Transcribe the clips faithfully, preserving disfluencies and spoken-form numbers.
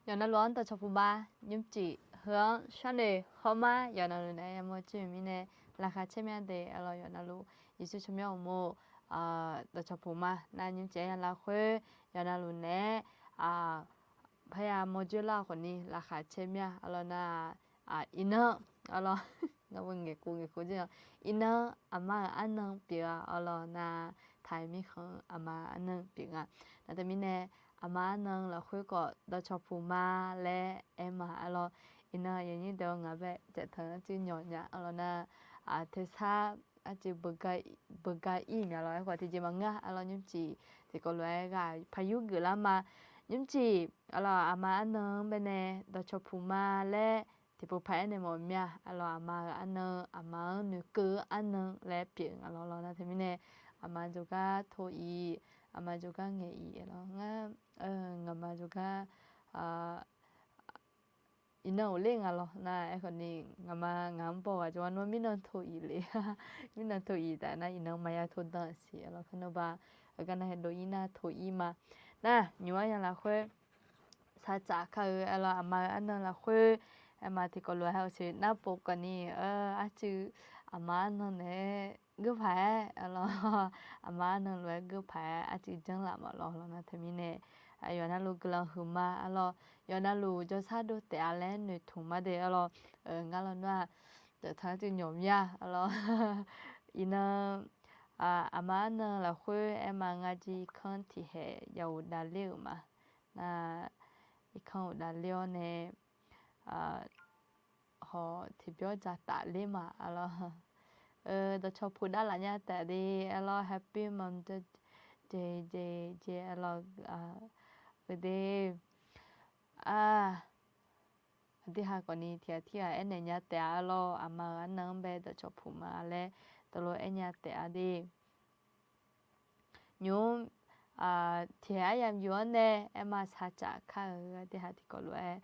Yawqnavluf-anr dawqcawq puq ma. Nymrcif heu-anr sharnoeq hawr mar yawqnavluf naeq-aer yamawr jir-euq mirnae, laqkhaq caer mya de. Arlawq yawqnavluf Yeqsur tsawrmyanr uqmov dawqcawq puq ma. Nar nymrcif-aer ya lafkhoer yawqnavluf naeq-aer parya mawrjoer lar khawfni laqkhaq caer mya. Arlawq nar, iqnan, arlawq, nawr ngaeqkov ngaeqkov jir-a. Iqnan aqma-euq arnan pyeuf-a. Arlawq nar, taq-iq mirkhanq aqma arnan pyeuf nga. Nar teumirnae aqma arnan lafkhoer khawf dawqcawq puq ma laer aer ma. Arlawq iqnan aqyuif aqnyir deuq-awr ngaq bae caevtanq arcuiv nyawq nya. Arlawq nar, tersar arcuiv beugar ir mya lawr. Aerkhawf tiqjeq maqngeur-a. Arlawq nymrcif tiqkawv lof-aer ghaq paq yur geuf lar ma. Nymrcif, arlawq aqma arnan-anr baenae dawqcawq puq ma laer tiqpov paq-aer nae mawf mya. Arlawq aqma-euq arnan, aqma-anr noeqkeuv-eu arnan laer pyeuf nga lawr. Arlawq nar teumirnae aqma jawrgar to-iq, aqma jawrgar ngaeq-iq. Arlawq ngar, ngaqma jawrgar iqnan uqler nga lawr. Nar aerkhawfni ngaqma ngaq-anr baw ghaq jawrgar nawr mirnan to-iq le. Mirnan to-iq taf nar iqnan maqya to dan-aq siq. Arlawq kharnawba heugar nar haedov ir nar to-ir ma. Nar nymq-ar ya lafkhoer saqcaf kar-eu. Arlawq aqma-euq arnan lafkhoer aer ma. Tiqkawv lof-aer hawshoeq nar pov kawfni arcuiv aqma arnan naeq-aer geur paq-aer, arlawq aqma arnan lof-aer geur paq-aer arcuiv janrlaf ma lawr. Arlawq nar teumirnae yawqnavluf guiqlanq huiqma. Arlawq yawqnavluf jawrshar dov taef-a laer noeqtmq ma de. Arlawq ngar lawr nar-aq dawqtaq arcuiv nyawq mya. Arlawq iqnan aqma arnan lafkhoer aer ma. Ngar jir irkanr tiqhaeq yawf uq davler-euq ma. Nar irkanr uq davler-awr nae hawq tiqbyawr dzaqtaf ler ma. Arlawq dawqcawq puq davlaf nya taef de. Arlawq happy mom jeq jeq jeq. Arlawq uqde aqdui ha khawfni tiqghaq tirghaq aernaeq nya taef-a. Arlawq aqma-euq arnan-anr bae dawqcawq puq ma laer dawqlof aer nya taef-a de. Nymq-mr tiqhaeq aryamq yuf-anr nae aer ma saqcaf kar-euq. Aqdui ha tiqkawv lof-aer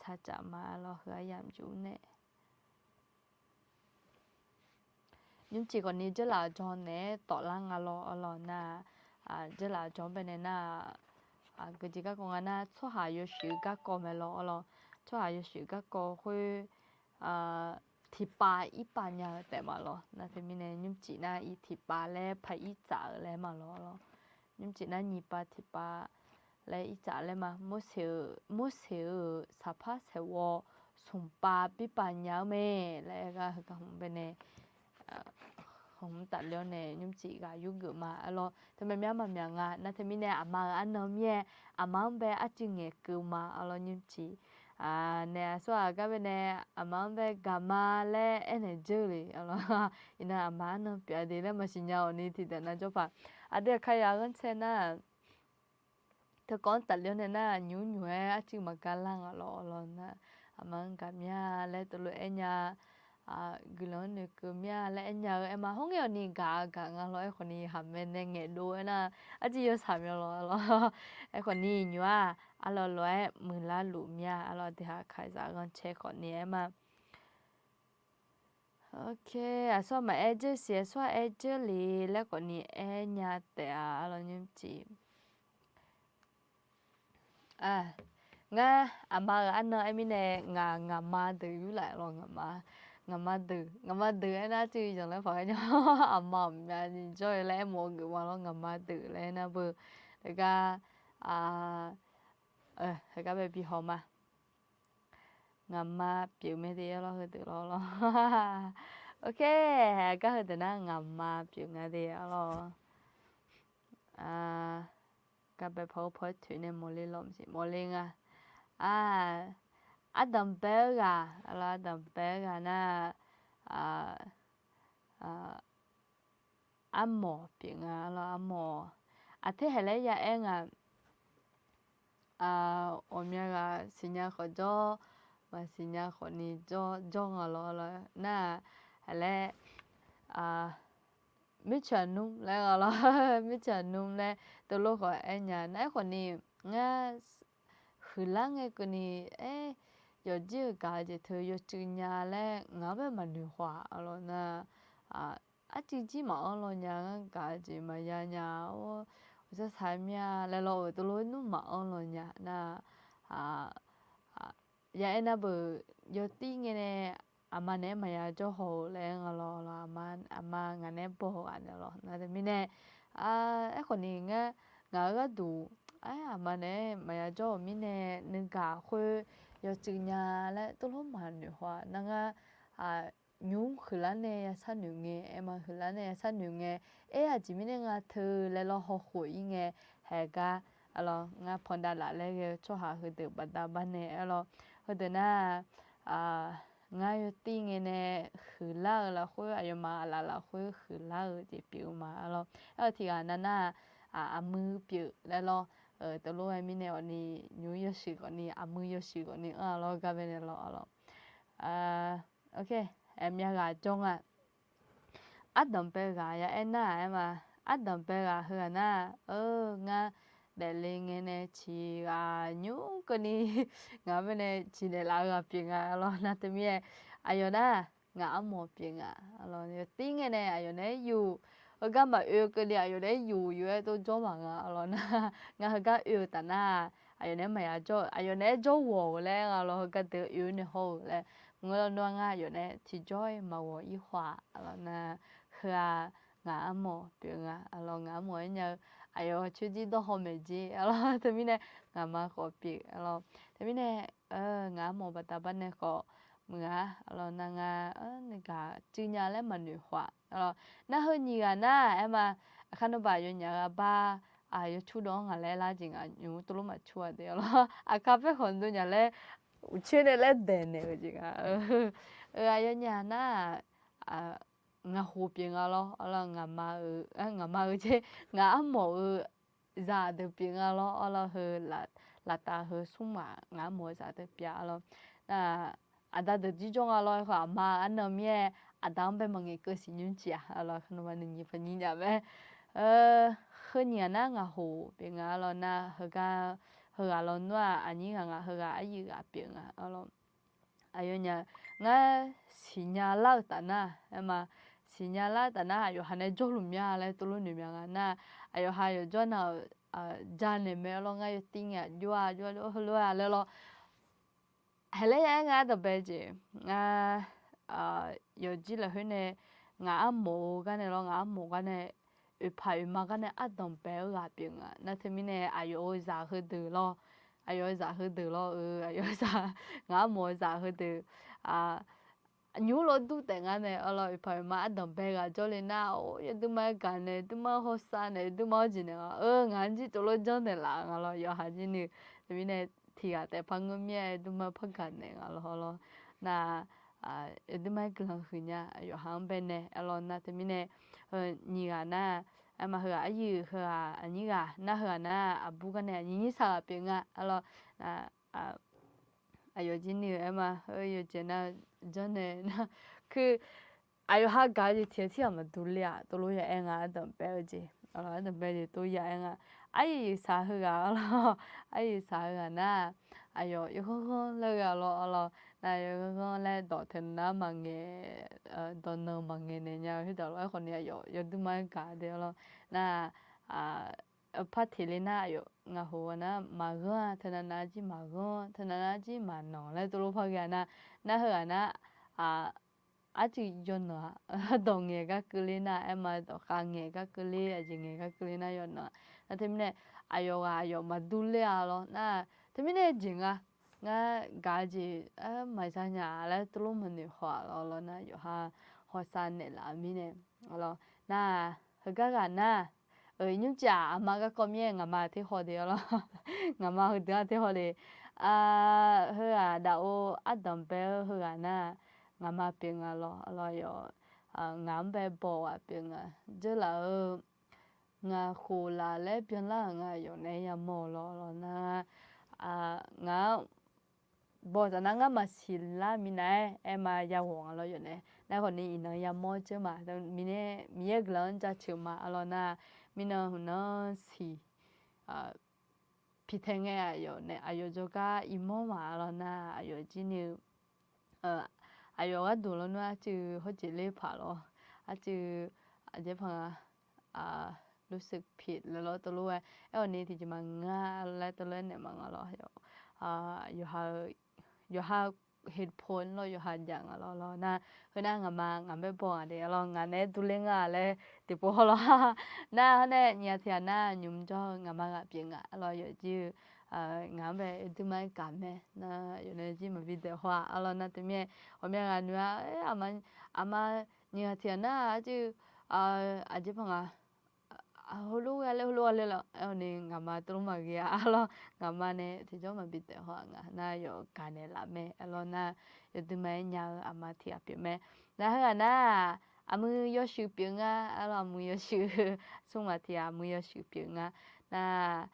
saqcaf ma. Arlawq heu aryamq yuf nae nymrcif khawfni jeurlaf-eu jawr naeq-aer tawflar nga lawr. Arlawq nar, jeurlaf-eu jawr baenae nar-aq, geujeq garkawv nga nar tsawrhaq yawshuif garkawv mae lawr. Arlawq tsawrhaq yawshuif garkawv khoer tiqpav irpav nya-eu taef ma lawr. Nar teumirnae nymrcif nar ir tiqpav laer paq ir tsaf-euq laer ma lawr. Arlawq nymrcif nar nyiq pav tiqpav laer ir tsaf laer ma. Morseq-euq, Morseq-euq saqpar saeqghawv smqpav birpav nya-eu mae laer aer-gar heugar hmq baenae hmq tafler-awr nae nymrcif ghaq yurgeuf ma. Arlawq teumyav myar maqmyaq nga. Nar teumirnae aqma-euq arnan mir-aer aqma-anr bae arcuiv ngaeqkeuv ma. Arlawq nymrcif nae aqsur aqgar baenae aqma-anr bae gaqma laer aernaeq dzeur le. Arlawq iqnan aqma arnan pyeuf-a de laer maqsiq nya-awq ni tiqdaq nav jawr paq. Aqdui aqkar yaq ghanrcae nar-aq, teukawv-anr tafler-awr nae nar nymq nymq-aer arcuiv maqgar lar nga lawr. Arlawq nar aqma-anr gaqmya laer teulof aer nya guiqlanq-anr noeqkeuv mya laer aer nya-eu aer ma. Khoerngae awqni gaq-a gaq nga lawr. Aerkhawfni haqmae nae ngaeqdov aernar arcuiv yawshaq mya lawr. Arlawq aerkhawfni nymq-aq arlawq lof-aer muiqlar luf mya. Arlawq aqdui ha aqkar zaq ghanrcae khawfni aer ma. Ok, aqsur maqaer dzeur siq, aqsur-aq aer dzeur le laer khawfni aer nya taef-a. Arlawq nymrcif ngar aqma-euq arnan aer mirnae ngaq ngaqma deuq yurlaf lawr. Ngaqma, ngaqma deuq, ngaqma deuq aernar arcuiv zanqler paq ghae nya. Aqma aqmyavni jawr-eu laer aermawf-eu geuf ma lawr. Ngaqma deuq laer aernar beu heugar, heugar bae bi haw ma. Ngaqma pyeuf mae de. Arlawq heudeuq lawr lawr. Ok, gar heudeuq nar ngaqma pyeuf nga de. Arlawq gar bae paw paw-aer toeq nae mawrler lawr maqsiq mawrler nga. Ardanq bae-eu ghaq, arlawq ardanq bae-eu ghaq nar armawf pyeuf nga. Arlawq armawf aqter haeq laer ya aer nga. Ghawqmya ghaq siqnya khawf jawr, maqsiqnya khawfni jawr nga lawr. Arlawq nar-aq, aq laer, mircaq nmr laer nga lawr. Mircaq nmr laer teulof khawf aer nya nar aerkhawfni ngar huiqlar ngae keuvni aer, yawqjir-euq gaq-eu jeq teu yawcuiv nya laer ngaq-anr bae maqnoeq khawf-aq. Arlawq nar, arcuiv jir maqanr law nya. Ngar gaq-eu jeq maqya nya-or, uqsar saq mya laer lawr-euq teulof nmr maqanr law nya nar, ya aer nar beuq, yawtir ngae nae aqma naeq-aer maqya jawr haw-eu laer nga lawr. Aqma ngaq naeq-aer baw-eu ghaq naeq lawr. Nar teumirnae, aerkhawf ni ngar, ngaq-euq gharduq, aer, aqma naeq-aer maqya jawr-euq mirnae, nuigaq khoer yawcuiv nya laer tov lor maqnoeq haw-a. Nar ngar nymr huiqlar nae ya sharnoeq ngae, aer ma huiqlar nae ya sharnoeq ngae, aer aqjeq mirnae nga teu laer lawr hawkhof-ir ngae, haeq gar, aqlawr ngar pandav laf laer ghae-eu tsawrhaq heudeuq baqda bar nae aer lawr. Heudeuq nar, ngar yawtir ngae nae huiqlar-eu lafkhoer, aqyawfmaf aqlaf lafkhoer huiqlar-eu jeq pyeuf-eu ma aqlawr. Aer-eu tiqghaq nav nar, aqmuiq pyeuf laer lawr, tov lor-aer mirnae awqni, nymr yawshuif khawfni, aqmuiq yawshuif khawfni anr-a lawr gar bae nae lawr aqlawr. Aermyav ghaq jawr nga. Ardanqbae ghaq ya aer nar-aq aer ma. Ardanqbae ghaq heughaq nar, ngar daefle ngae nae ciq ghaq nymr keuvni ngaq-anr bae nae ciq naeqlaf-eu ghaq pyeuf nga lawr. Nar teumirnae aqyawf nar, ngaq armawf pyeuf nga. Yawtir ngae nae aqyawf naeq-aer yuf, heugar maqoe keuvni aqyawf naeq-aer yuf yuf-aer tov jawr maqnga lawr. Nar ngar heugar oe-eu taf nar, aqyawf naeq-aer maqya jawr, aqyawf naeq-aer jawr ghawq-euq laer nga lawr. Heugar deuq oe nae hawr-euq laer, mq-eu lawr nar ngar aqyawf naeq-aer tiqjawr-aer maqghawq-ir khawf-aq lawr. Nar heu-aq, ngaq armawf pyeuf nga lawr. Ngaq armawf-aer nya-eu aqyawf coer jir dawr haw maeq jir lawr. Teumirnae ngaqma khawf pyeuf lawr. Teumirnae ngaq armawf baqda bar nae khawf meuq-a lawr. Nar ngar nuigaq cuiv nya laer maqnoeq khawf-aq lawr. Nar heu nyiq ghaq nar aer ma, aqkar nawr baq yawnyaf-eu aqbar, yawcur dawv-anr ngaq laer lar jeq nga, nymq tov lor maqcur-a de lawr. Aqkar paer khawf dov nya laer, uqcoer nae laer daeq naeq-eu jeq nga. Aqyawf nyiq ghaq nar-aq, ngaq khof pyeuf nga lawr. Arlawr ngaqma-eu, ngaqma-eu jeq, ngaq armawf-eu zaq deuq pyeuf nga lawr. Arlawr heu laftav heu smr maq ngaq armawf-eu zaq deuq pyeuf-a lawr. Nar aqda deuq jir jawr nga lawr. Aerkhawf aqma arnan mir-aer aqda-anr bae maqngaeq keuv siq nymr ciq-aq lawr. Nawmaf nuinyiq paqnyir nya mae. Heu nyiq ghaq nar ngaq khof pyeuf nga lawr. Nar heugar, heughaq lawr nmr-aq aqnyir ghaq ngaq heughaq aryuif ghaq pyeuf nga lawr. Aqyawfnyaf ngar siqnya lar-eu taf nar, aer ma, siqnya lar-eu taf nar aqyawf ha nae jawrluf mya laer tov lor noeq mya nga nar, aqyawf ha yawqjawr nav-euq janaeq mae lawr. Ngar yawtir ngae aqjox-a aqjox-a heulof-a laer lawr. Haeq laer ya aer nga ardanqbae jeq, ngar yawqjir lafkhoer nae ngaq armawf-eu gar nae lawr, ngaq armawf gar nae, oeqpaq oeqma gar nae ardanqbae-eu ghaq pyeuf nga. Nar teumirnae aqyawf-euq zaq heudeuq lawr, aqyawf-euq zaq heudeuq lawr-eu, aqyawf-euq zaq, ngaq armawf-eu zaq heudeuq nymr lawr dur taef ngar nae, arlawr oeqpaq oeqma ardanqbae ghaq jawrle nar, or, yawduima-aer gaq naeq, yawduima-aer hawsav naeq, yawduima-anr jeq naeq nga, ngar jir tov lor janrnaeq laf nga lawr. Yawqha jir ni, teumirnae tiq ghaq taef par ngeur mir-aer yawduima-aer par gaq naeq nga lawr lawr. Nar yawduima-aer guiqlanq huiq nya, yawqha-anr bae nae, arlawr nar teumirnae nyiq ghaq nar, aer ma, heughaq aryuif, heughaq aqnyir ghaq nar, heughaq nar aqbur gar nae aqnyir nyir saq ghaq pyeuf nga, arlawr aqyawf jir ni-eu aer ma, heu yawqjeq nar janrnaeq nar, keu aqyawf ha gaq-eu jeq tiq ghaq tirghaq maqdur ler-aq, tov lor ya aer nga ardanqbae-eu jeq, ardanqbae jeq tov ya aer nga. Aryuif saq heughaq lawr, aryuif saq heughaq nar, aqyawf yawghanr ghanr laer ghae lawr, arlawr nar yawghanr ghanr laer dawq taeq nar maqngaeq, dawq nan maqngaeq naeq nya-eu khoerdawq lawr. Aerkhawf ni aqyawf yawduima-aer gaq de lawr. Nar par teq le nar, aqyawf ngaq khof ghaq nar maqghanr-a, teunav nav jir maqghanr, teunav nav jir maqnanq laer tov lor par ghae nar, nar heughaq nar, arcuiv yawnanq-a, dawq ngaeq gar keuvler nar, aer ma, dawqkhav ngaeq gar keuvler, aqjeq ngaeq gar keuvler nar yawnanq-a. Nar teumirnae aqyawf ghaq aqyawf maqdur ler-a lawr nar, teumirnae jeq nga, ngar gaq-eu jeq maqza nya laer tov lor maqnoeq haw-aq lawr lawr nar, yawqha hawsav naeqlaf-eu mirnae lawr nar, heugar ghaq nar, nymrcaf aqma garkawv mir-aer ngaqma ter haw de lawr, ngaqma heudeuq-anr ter haw de. Heughaq daqo ardanqbae-eu heughaq nar, ngaqma pyeuf nga lawr, arlawr yawf, ngaq-anr bae baw ghaq pyeuf nga. Dzeurlaf-eu ngaq khof laf laer byanlar-euq nga, yawf naeq-aer yamawr-eu lawr lawr nar, ngaq-anr baw taf nar ngar maqsiq lar minav-aer aer ma, yaghawq nga lawr yawf naeq. Nar khawf ni iqnan yamawr dzeur ma, Miqyaer guiqlanq-anr jaceuq ma, arlawr nar, mirnan huqnan siq piqtae ngae aqyawf nae aqyawf jawrgar irmawr ma, arlawr nar, aqyawf jir ni-eu aqyawf gharduq lawr nar, arcuiv hawjeq ler paq lawr, arcuiv aqjeq paq nga, รู้สึกผิด laer lawr tov lor-aer, aer-awq ni tiqjeq maqngeur-a laer tov lor-aer naeq ma nga lawr. yawqha-eu, yawqha เหตุผล lawr, yawqha jav nga lawr lawr nar, heu nar ngaqma ngaq-anr bae baw nga de lawr, ngaq naeq-aer durler nga laer tiqpov hawr lawr. Nar hawr nae nyiq ghaq tiq ghaq nar nymq jawr-eu ngaqma ghaq pyeuf nga lawr, yawfjir-eu ngaq-anr bae aqduimaf-aer gaq mae nar, yawqnan jir maqbi daef haw-a lawr nar, teumirnae ghawqmya ghaq noeq-a, aqma nyiq ghaq tiq ghaq nar arjir-eu aqjeq paq nga heulof ghae ler heulof ghae ler lawr, aerkhawf ni ngaqma teulof maqghae-a lawr, ngaqma nae tiqjawr maqbi daef haw-a nga nar, yawf gaq naeqlaf mae lawr nar, yawduimaf-aer nya-eu aqma tiq ghaq pyeuf mae. Nar heughaq nar, aqmuiq yawshuif pyeuf nga lawr, aqmuiq yawshuif, smr maq tiq ghaq aqmuiq yawshuif pyeuf nga nar,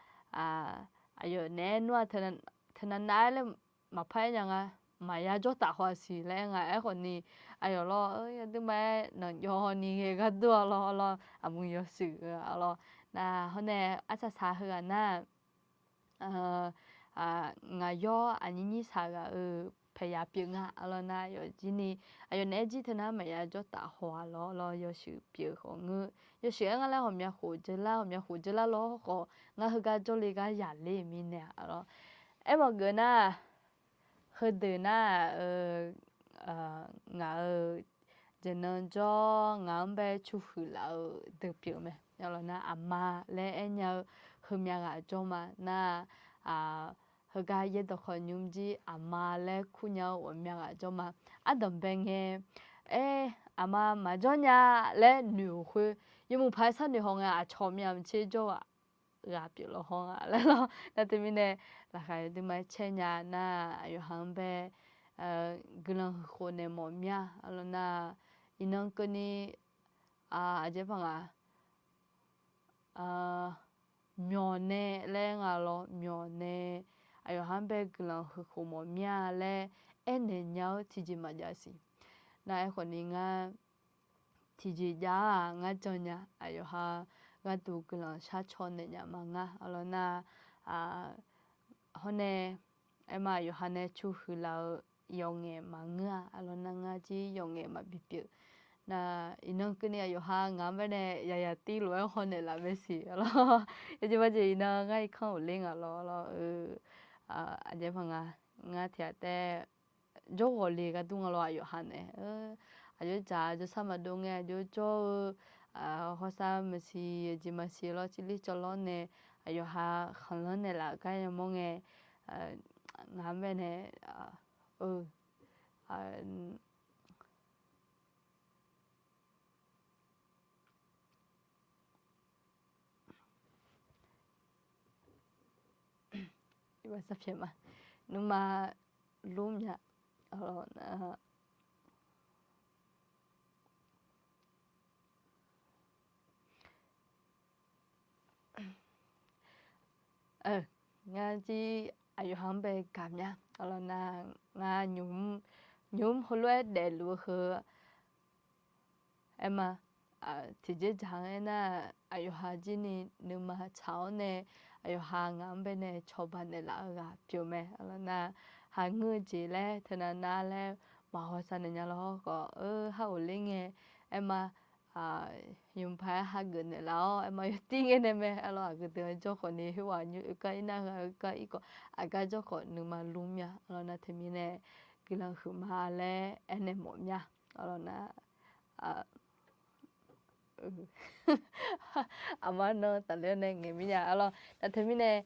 aqyawf naeq-aer nmr-a, teunav nav-aer laer maqpar aer nya nga, maqya jawr taf haw-a siq laer aer nga. Aerkhawf ni aqyawf lawr, yawduimaf-aer nanqjawv ni ghae gharduq-a lawr lawr, aqmuiq yawshuif-eu-a lawr nar, hawr nae arsaq saq heughaq nar ngaq yawr aqnyir nyir saq ghaq-euq paeqyaq pyeuf nga lawr nar, yawfjir ni aqyawf naeq-aer jir teunav maqya jawr taf haw-a lawr lawr, yawshuif pyeuf khawf ngeur, yawshuif aer nga laer ghawqmya khof jeur lar, ghawqmya khof jeur lar lawr khawf, ngar heugar jawrle gar yaqler mirnae-a lawr. Aermawf geuf nar, heudeuq nar-aq, ngaq-euq jeqnan jawr ngaq-anr bae cu huiq laf-eu deuq pyeuf mae. Nar aqma laer aer nya-eu heumya ghaq jawr ma nar, heugar yaerdawq khawf nymr jir aqma laer kur nya-eu ghawqmya ghaq jawr ma. Ardanqbae ngae, aer, aqma maqjawr nya laer noeq-euq khoer, yawmuiq paq-aer sharnoeq haw ngae, aqcawq myav maqtser jawr-aq ghaq pyeuf lawr haw nga laer lawr. Nar teumirnae laqkhaq yawduimaf-aer caer nya nar, aqyawf ha-anr bae guiqlanq huiq khof naeq mawf mya lawr nar, iqnan keuvni aqjeq paq nga, myawq nae laer nga lawr, myawq nae aqyawf ha-anr bae guiqlanq huiq khof mawf mya laer aernaeq nya-eu tiqjeq maqjav siq. Nar aerkhawf ni ngar tiqjeq jav-aq ngar jan nya, aqyawf ha gharduq guiqlanq sharcaw naeq nya ma ngar lawr nar, hawr nae aerma yawqha nae cu huiq laf-eu yawqngaef maqngeur-a lawr nar, ngar jir yawqngaef maqbi pyeuf. Nar iqnan keuvni aqyawf ha ngaq-anr bae nae yaqyaq tir lof-aer hawnaeq laf mae siq lawr. Yawjeq majeq iqnan ngar irkanr ghofler nga lawr lawr-eu, aqjeq paq nga, ngar tiq ghaq taef jawr ghawqle gharduq nga lawr, aqyawf ha nae aqjox dzaq jawrsar maqdov ngae aqjox jawr-eu, hawsar maqsiq aqjeq maqsiq lawr, civler cawv lawr nae aqyawf ha khanqlanr naeqlaf-euq gar yamawr ngae, ngaq-anr bae nae, eu, nuima lur mya, ngar jir aqyawf ha-anr bae gaq mya lawr nar, ngar nymq mr heulof-aer daefluf-eu heu aerma, tiqjeq dzaq-anr aernar, aqyawf ha jir ni nuima tsaq-awr nae, aqyawf ha ngaq-anr bae nae cawba naeqlaf-eu ghaq pyeuf mae lawr nar, haqngeur-eu jeq laer teunav nar laer maqhaw sar naeq nya lawr khawf, eu, har ghofler ngae aerma, yawmuiq paq-aer hageuf naeqlaf-awr aerma yawtir ngae nae mae lawr, aqgeu deuq-anr jawr khawf ni khoerghaq nymr oekar ir nar ghaq oekar ir khawf, aqgar jawr khawf nuima lur mya lawr nar, teumirnae guiqlanq huiqma laer aernaeq mawf mya lawr nar, aqma nan tafler-awr nae ngaeq mirnya lawr nar, teumirnae,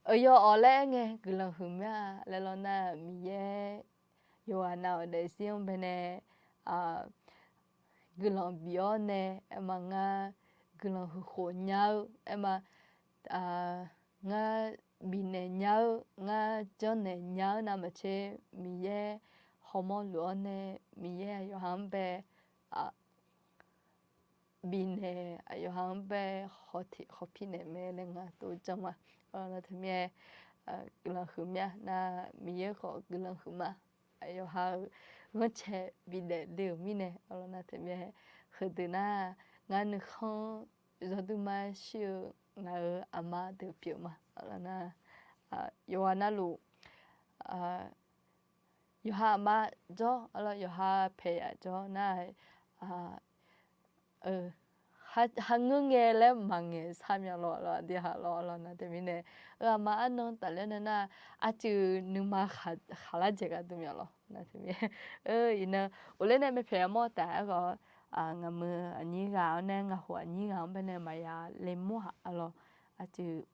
eu, yawawq laer aer ngae guiqlanq huiqma laer lawr nar, Miqyaer yawqghaq nav-euq daefzir-anr bae nae guiqlanq bif-awr nae aerma ngar guiqlanq huiq khof nya-eu aerma, ngar bifnaeq nya-eu, ngar janrnaeq nya-eu navmaqtser Miqyaer hawmawr luf-awr nae Miqyaer aqyawf ha-anr bae bifnaeq, aqyawf ha-anr bae hawpir naeq mae laer ngar tov janr ma. Nar teumirnae guiqlanq huiq mya nar, Miqyaer khawf guiqlanq huiqma. Aqyawf ha-euq ghanrcae bifnaeq le-euq mirnae lawr nar, teumirnae heudeuq nar ngar nuikhanr yawduimaf shir-eu ngaq-euq aqma deuq pyeuf ma lawr nar, yawqghaq navluf yawqha aqma jawr lawr, yawqha paeq yaf jawr nar, eu, ha ngeur ngae laer maqngaeq sar myav lawr lawr, aqdui haq lawr lawr nar teumirnae, aqma arnan tafler nae nar, arcuiv nuima khaqlar dzaeq gharduq myav lawr nar teumirnae, iqnan ghofler nae mae pyaeq yamawr taef-aer khawf, ngaqmuiq aqnyir ghaq-awr nae ngaqkhof aqnyir ghaq-anr baenae maqya le mawr-aq lawr, arcuiv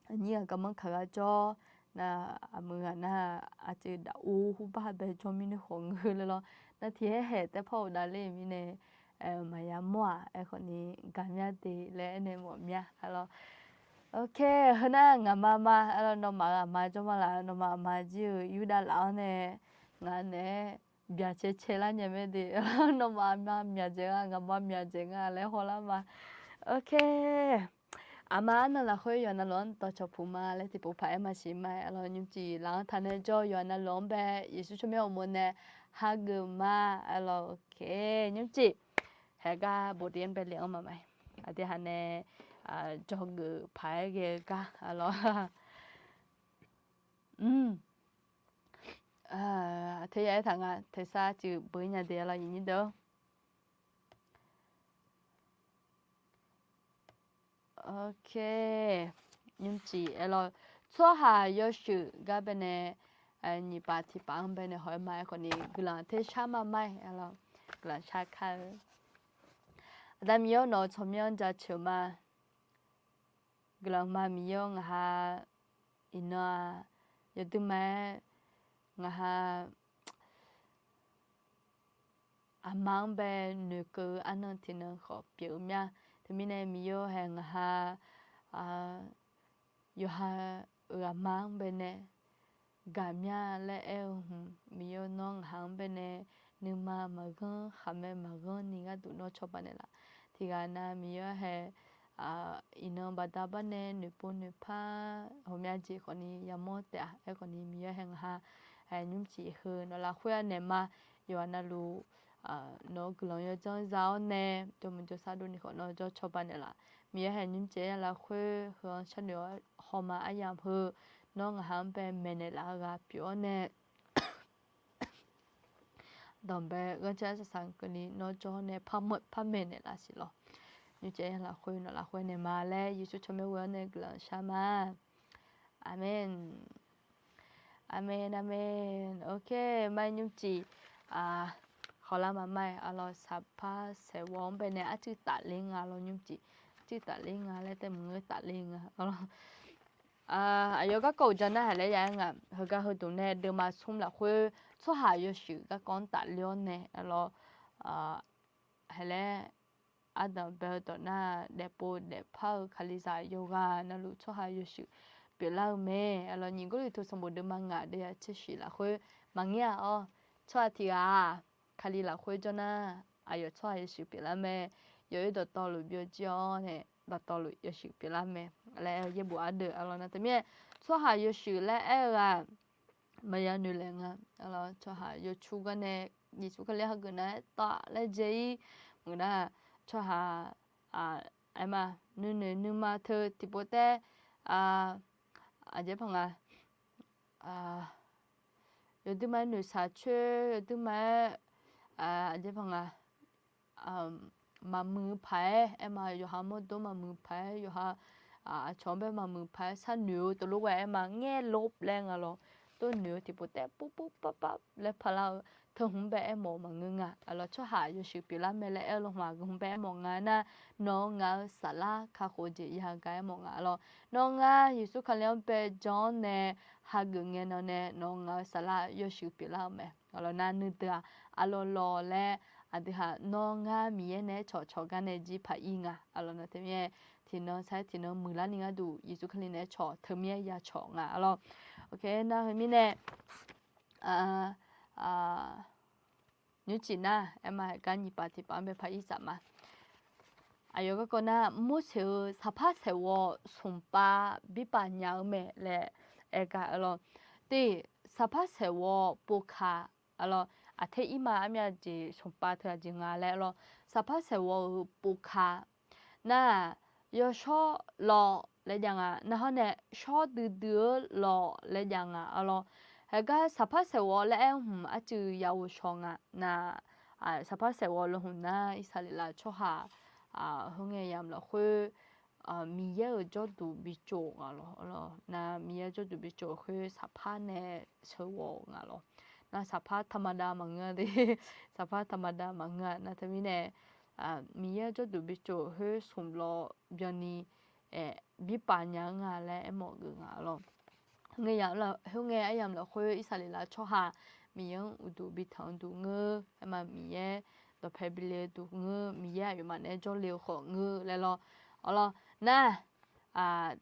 aqnyir ghaq garmanr kaq gar jawr, nar aqmuiq ghaq nar, arcuiv daf ur hurbar bae jawr mirnae khawf ngeur le lawr, nar tiqhaer haeq taer par-eu davler-eu mirnae, maqya mawr-aq aerkhawf ni, gaqmya de laer aernae mawf mya lawr. Ok, heunar ngaqma ma, nawmaf-euq aqma jawr ma laf, nawmaf aqma jir-eu Yurdav laf-awr nae, ngaq naeq-aer byaqcae cae lar nya mae de, nawmaf aqma myaq dzaeq nga, ngaqma myaq dzaeq nga laer hawlar ma. Ok. Aqma arnan lafkhoer yawqha navluf-anr dawqcawq puq ma laer tiqpov paq-aer maqsiq ma. Aqlawq nymrcif laf-anr taq nae jawr-eu yawqha navluf-anr bae Yeqsur tsawrmyanr uqmov nae hageuf ma. Aqlawq ok, nymrcif haeqgar bofdov-anr bae le-anr ma ma. Aqdui haq nae jawrgeuf paq-aer ghae-eu gar aqlawq. Teuya aertaq nga tersar cuiv beu nya de aqlawq nyiq nyir deuq. Ok. Nymrcif aerlawr, tsawrhaq yawshuif gar baenae, nyiq paf tiq paf-anr baenae haw-aer ma aerkhawf ni guiqlanq tersar ma ma-aer aqlawq, guiqlanq shar kar-eu. Aqda Miqyaer-awr, nawq-eu tsawrmyanr-anr jaceuq ma. Guiqlanq ma Miqyaer-awr, ngaqha iqnan-aq, yawduima-aer ngaqha aqma-anr bae noeqkeuv-eu arnan tiqnan khawf pyeuf-eu mya. Teumirnae Miqyaer-awr hae ngaqha yawqha ghaqma-anr baenae gaqmya laer aer-eu hmq, Miqyaer-awr, nawr ngaqha-anr baenae nuima maqghanr khaqmae maqghanr ni gharduq nawr cawba naeqlaf. Tiqghaq nav Miqyaer-awr hae iqnan baqda barnae noeqpov noeqpar ghawqmya jeq khawf ni yamawr taef-a. Aerkhawf ni Miqyaer hae ngaqha nymrcif heu nawq lafkhoer-a naeq ma. Yawqha navluf nawq-eu guiqlanq yawdzanr za-awr nae jawrmuiq jawrsar dov ni khawf nawr jawr cawba naeqlaf. Miqyaer hae nymrcif-aer lafkhoer heu-anr sharnoeq-awr hawma aryamq heu nawr ngaqha-anr bae maeqnaeq laf-eu ghaq pyeuf-awr nae danqbae ghanrcae arsaq saq keuvni nawr jawr nae par maeqnaeq laf siq lawr. Nymrcif-aer lafkhoer nawq lafkhoer naeq ma laer Yeqsur tsawrmyanr ghoe-awr nae guiqlanq shar ma. Aqmeq. Aqmeq, aqmeq. Ok, ma nymrcif hawlar ma ma-aer aqlawq, saqpar saeqghawv-anr baenae arcuiv tafler nga lawr nymrcif, arcuiv tafler nga laer taef maqngeur, tafler nga lawr. Aqyawf garkawv uqdzan nar haiq laer ya-aer nga, heugar heudmq nae deuvma smr lafkhoer tsawrhaq yawshuif garkawv-anr tafler-awr nae aqlawq, haiq laer ardanq bae-eu dawq nar, daefpov daefpar-eu Kalizaq yawqghaq navluf tsawrhaq yawshuif pyeuflar-eu mae. Aqlawq nyiq Gawrliqtu sanqbof deuvma ngaq deuvyaq tser shif lafkhoer maqngeur-aq awr, tsawrhaq tiq ghaq-aq, Kali lafkhoer jawr nar, aqyawf tsawrhaq yawshuif pyeuflar mae. Yawoer dawqtawvluf byovjir-awr nae dawqtawvluf yawshuif pyeuflar mae laer aer-eu yaerbof ardeuv aqlawq nar teumirnae, tsawrhaq yawshuif laer aer-eu ghaq maqya noeq laeq nga. Aqlawq tsawrhaq yawcur gar nae Yeqsur Kali hageuf nar-aer taf laer dzae-ir maqngeur nar, tsawrhaq aerma nuinoeq nuima teu tiqpov taer aqjeq paq nga, yawduima-aer noeqshaq coer, yawduima-aer aqjeq paq nga, maqmuiq paq-aer aerma, yawqha mawrdo maqmuiq paq-aer, yawqha aqcawq-anr bae maqmuiq paq-aer sharnoeq-eu teulof ghae aerma, ngaer lov laer nga lawr. Tov noeq-eu tiqpov taer pov pov pav pav laer pavlar-eu teu hmq-anr bae aermawf-eu maqngeur nga. Aqlawq tsawrhaq yawshuif pyeuflar mae laer aer-eu lawq hmq-aq geu hmq bae aermawf nga nar, nawq-eu ngaq-eu saflar kakhof-eu jeq yagaq aermawf nga lawr. Nawr ngar Yeqsur Kali-anr bae jan-awr nae hageuf ngae nan nae nawq-eu ngaq-eu saflar yawshuif pyeuflar-eu mae. Aqlawq nar nuideuq-aq aqlawq lawq laer, aqdui haq nawr ngar Miqyaer naeq-aer cawqcawq gar nae jir paq-ir nga. Aqlawq nar teumirnae tiqnan sar-aer tiqnan muiqlar ni gharduq Yeqsur Kali naeq-aer cawq teumir-aer ya cawq nga lawr. Ok, nar heumirnae nymrcif nar aerma gar nyiq paf tiq paf-anr bae paq-ir tsaf ma. Aqyawf garkawv nar, Morseq-euq saqpar saeqghawv smq pav birpav nya-eu mae laer aer gar-eu lawr. Tiq, saqpar saeqghawv povka, aqlawr aqter irma armyav jeq smq pav teu aqjeq nga laer lawr. Saqpar saeqghawv-euq povka nar-aq, yawshawr lawq laer jav nga, nar hawr nae shawr duidui-eu lawq laer jav nga aqlawr. Haigar saqpar saeqghawv laer aer hmq arcuiv ya ghovshaw nga nar, saqpar saeqghawv lawq hmq nar Irsaqleqlav tsawrhaq Khoerngae yamq lafkhoer Miqyaer-euq jawrduq bi tsov nga lawr. Nar Miqyaer jawrduq bi tsov khoer saqpar nae sheughawq nga lawr. Nar saqpar ธรรมดา maqngeur de, saqpar ธรรมดา maqngeur-a. Nar teumirnae Miqyaer jawrduq bi tsov khoer smq lawq byanni bipaf nya-eu nga laer aermawf geuf nga lawr. Khoerngae aryamq lafkhoer Irsaqleqlav tsawrhaq Miqyaer-anr uqduq bi tanq-eu duq ngeur, aerma Miqyaer dawqpae bi le-eu duq ngeur, Miqyaer aqyawfmaf naeq-aer jawrle-eu khawf ngeur laer lawr. Awr lawr, nar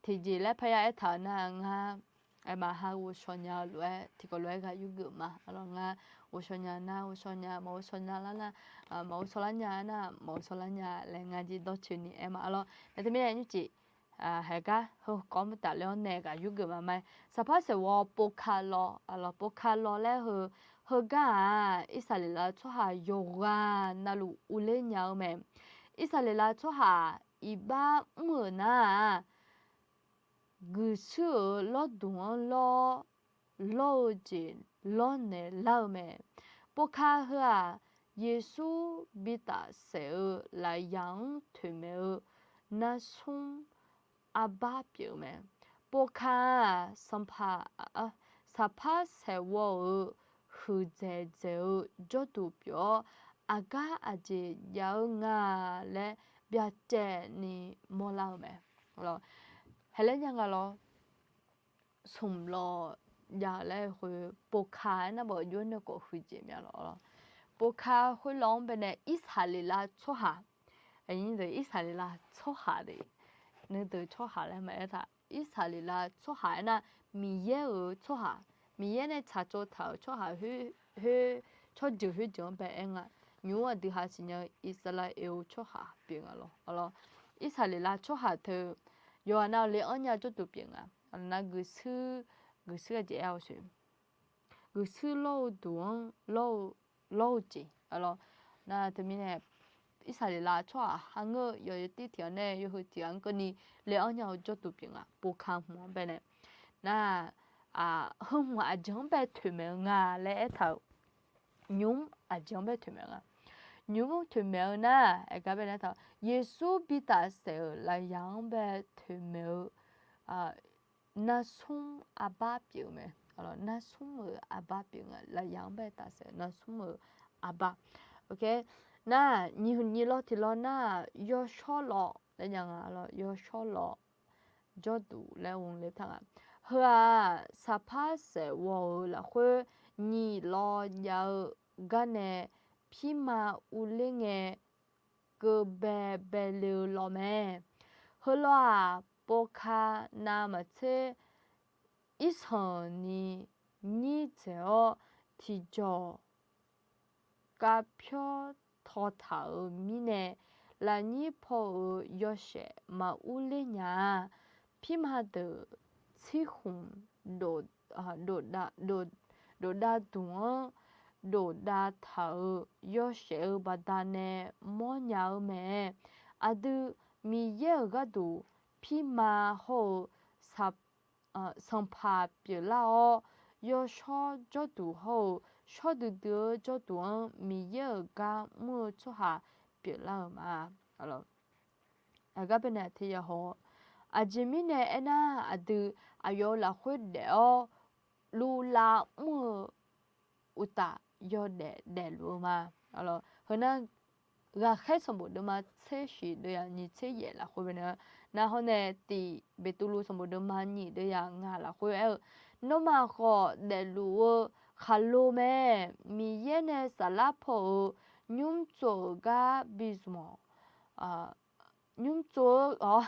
tiqjeq laer parya aertaq-euq nar ngar aerma ha ghovshaw nya-eu lof-aer tiqkawv lof-aer ghaq yurgeuf ma. Awr lawr, ngar ghovshaw nya nar ghovshaw nya, maqghovshaw nya lar nar maqghovshaw lar nya nar maqghovshaw lar nya laer ngar jir dawrcoeni aer ma. Awr lawr, nar teumirnae nymrcif haeqgar heukawv mr tafler-awr nae ghaq yurgeuf ma ma-aer, saqpar saeqghawv povka lawr, lawr povka lawr laer heu, heugar-aq Irsaqleqlav tsawrhaq yawqghaq navluf uvler nya-eu mae. Irsaqleqlav tsawrhaq iqbax mr-euq nar-aq, guiqshuir-euq lawrduq-anr lawr, lawr-eu jeq lawrnaeq lar-eu mae. Povka heu-aq, Yeqsur bitaf saef-eu lafyaq-anr toeqmaeq-eu narsmr arbar pyeuf-eu mae. Povka-aq, sanqpaq, saqpar saeqghawv-euq huiqdzaeq dzaeq-eu jawrduq pyeuf-awr, aqgar aqjeq jav-eu nga laer byacaevni mawrlar-eu mae. Haelaer nya nga lawr. Smq lawq jav-eu laer khoer povka aernar bawf jov-aer nae khawf huiqdzaeq mya lawr. Povka khoerlof-anr baenae Irsaqleqlav tsawrhaq, aqnyir deuq Irsaqleqlav tsawrhaq de, nuideuq tsawrhaq laer maqaer taq. Irsaqleqlav tsawrhaq aernar, Miqyaer-euq tsawrhaq, Miqyaer nae tsaqtsov taq-euq tsawrhaq, tsawrjeuq khoerjeuq-anr bae aer nga. Nymq-mr aqdui ha siqnya-eu Irsaqleqlav-euq tsawrhaq pyeuf nga lawr. Irsaqleqlav tsawrhaq teu yawqghaq navluf le-anr nya jawrduq pyeuf nga. Nar guiqshuir, guiqshuir aqjeq aer-awr sher, guiqshuir lawr-eu duq-anr lawr-eu jeq lawr. Nar teumirnae Irsaqleqlav tsawrhaq ha ngeur-eu yawqyaer tir tiq-anr nae yawhuiq tiq-anr keuvni le-anr nya-eu jawrduq pyeuf nga. Povka hmq-anr baenae nar, heu hmq aqjeq-anr bae toeqmaeq-eu nga laer aertaq-euq, nymq-mr aqjeq-anr bae toeqmaeq-eu nga. Nymq-mr toeqmaeq-eu nar, aergar baenae aertaq, Yeqsur bitaf saef-euq lafyaq-anr bae toeqmaeq-eu narsmr arbar pyeuf-eu mae. Narsmr-euq arbar pyeuf nga, lafyaq-anr bae taf saef-euq narsmr-euq arbar. Nar, nyiq lawr tiq lawr nar, yawshawr lawq laer nya nga lawr, yawshawr lawq jawrduq laer ghoe le taq nga. Heu-aq, saqpar saef ghawv-euq lafkhoer nyiq lawr jav-eu garnae pirma uvler ngae, keuv bae bae le-eu lawr mae. Heulawr-aq, povka navmaqtser irsanq ni nyir dzaeq-awr tiqjawq kavpyawr tawtaq-euq mirnae, lafnyir paw-euq yawshaef maqur ler nya-a. Pirma deuq tsirkhmq dofdav duq-anr dofdav taq-euq yawshaef-eu baqdanae mawrnya-eu mae. Aqdui Miqyaer-euq gharduq pirma hawr-eu sanqpaq pyeuflar-awr, yawshawr jawrduq hawr-eu shawrdui dui-eu jawrduq-anr Miqyaer-euq gar mr-eu tsawrhaq pyeuflar-euq ma. Aqgar baenae aqteu yahaw, aqjeq mirnae aernar, aqdui aqyawf-euq lafkhoer daef-awr luvlav mr-eu uqtaf yawdaef daefluf-eu ma. Heunar, ghaqkhaer sanqbof deuvma tser shiq deuvyaq nyiq tser yaef lafkhoer baenae, nar hawr nae tiq Beqtuvluv sanqbof deuvma nyiq deuvyaq ngaq lafkhoer aer-eu, nawmaf khawf daefluf-eu khaqlo mae. Miqyaer nae saflar paw-euq nymr tsov-euq gar bizmq-awq. Nymr tsov-eu,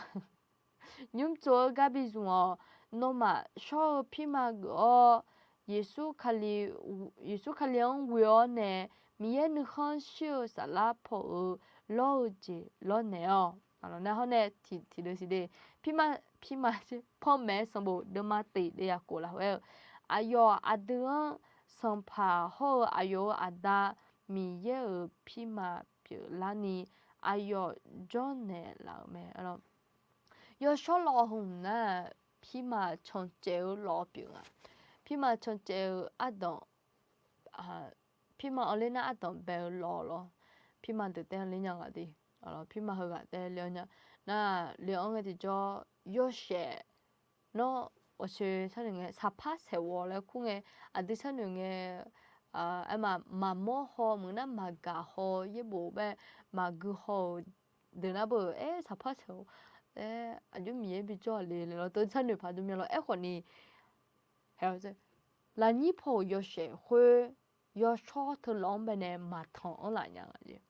nymr tsov-eu gar bizmq-awq. Nawmaf shawr-eu pirma geuf-awr, Yeqsur Kali, Yeqsur Kali-anr ghoe-awr nae Miqyaer nuikhanr shir-eu saflar paw-euq lawr-eu jeq lawrnaeq-awq. Nar hawr nae tiqdeuq siqde, pirma, pirma, panmaeq-aer sanqbof deuvma tiq deuvyaq khof lafkhoer aer-eu, aqyawf aqdui-anr sanqpaq hawr-eu aqyawf-euq Aqda Miqyaer-euq pirma pyeuflarni aqyawf jawrnaeq laf-euq mae. Yawshawr lawq hmq nar, pirma cancaev-eu lawq pyeuf nga. Pirma cancaev-eu ardanq, pirma anrler nar ardanq bae-eu lawq lawr. Pirma deuq taef anrler nya nga de. Pirma heughaq taef le-anr nya. Nar le-anr ngae tiqjawr yawshaef nawr awqcoe sharnoeq ngae, saqpar saeqghawv laer kur ngae, aqdui sharnoeq ngae, aerma maqmawr haw meuq nar maqgaq haw yaerbof bae maqgui haw-euq deuq nar beu aer saqpar saeqghawv laer aqjox Miqyaer bijawr le laer lawr teu sharnoeq paq dm mya lawr. Aerkhawf ni, lafnyir paw-euq yawshaef khoer yawshawr teu lawq-anr baenae maqtanq-anr laf nya nga jeq.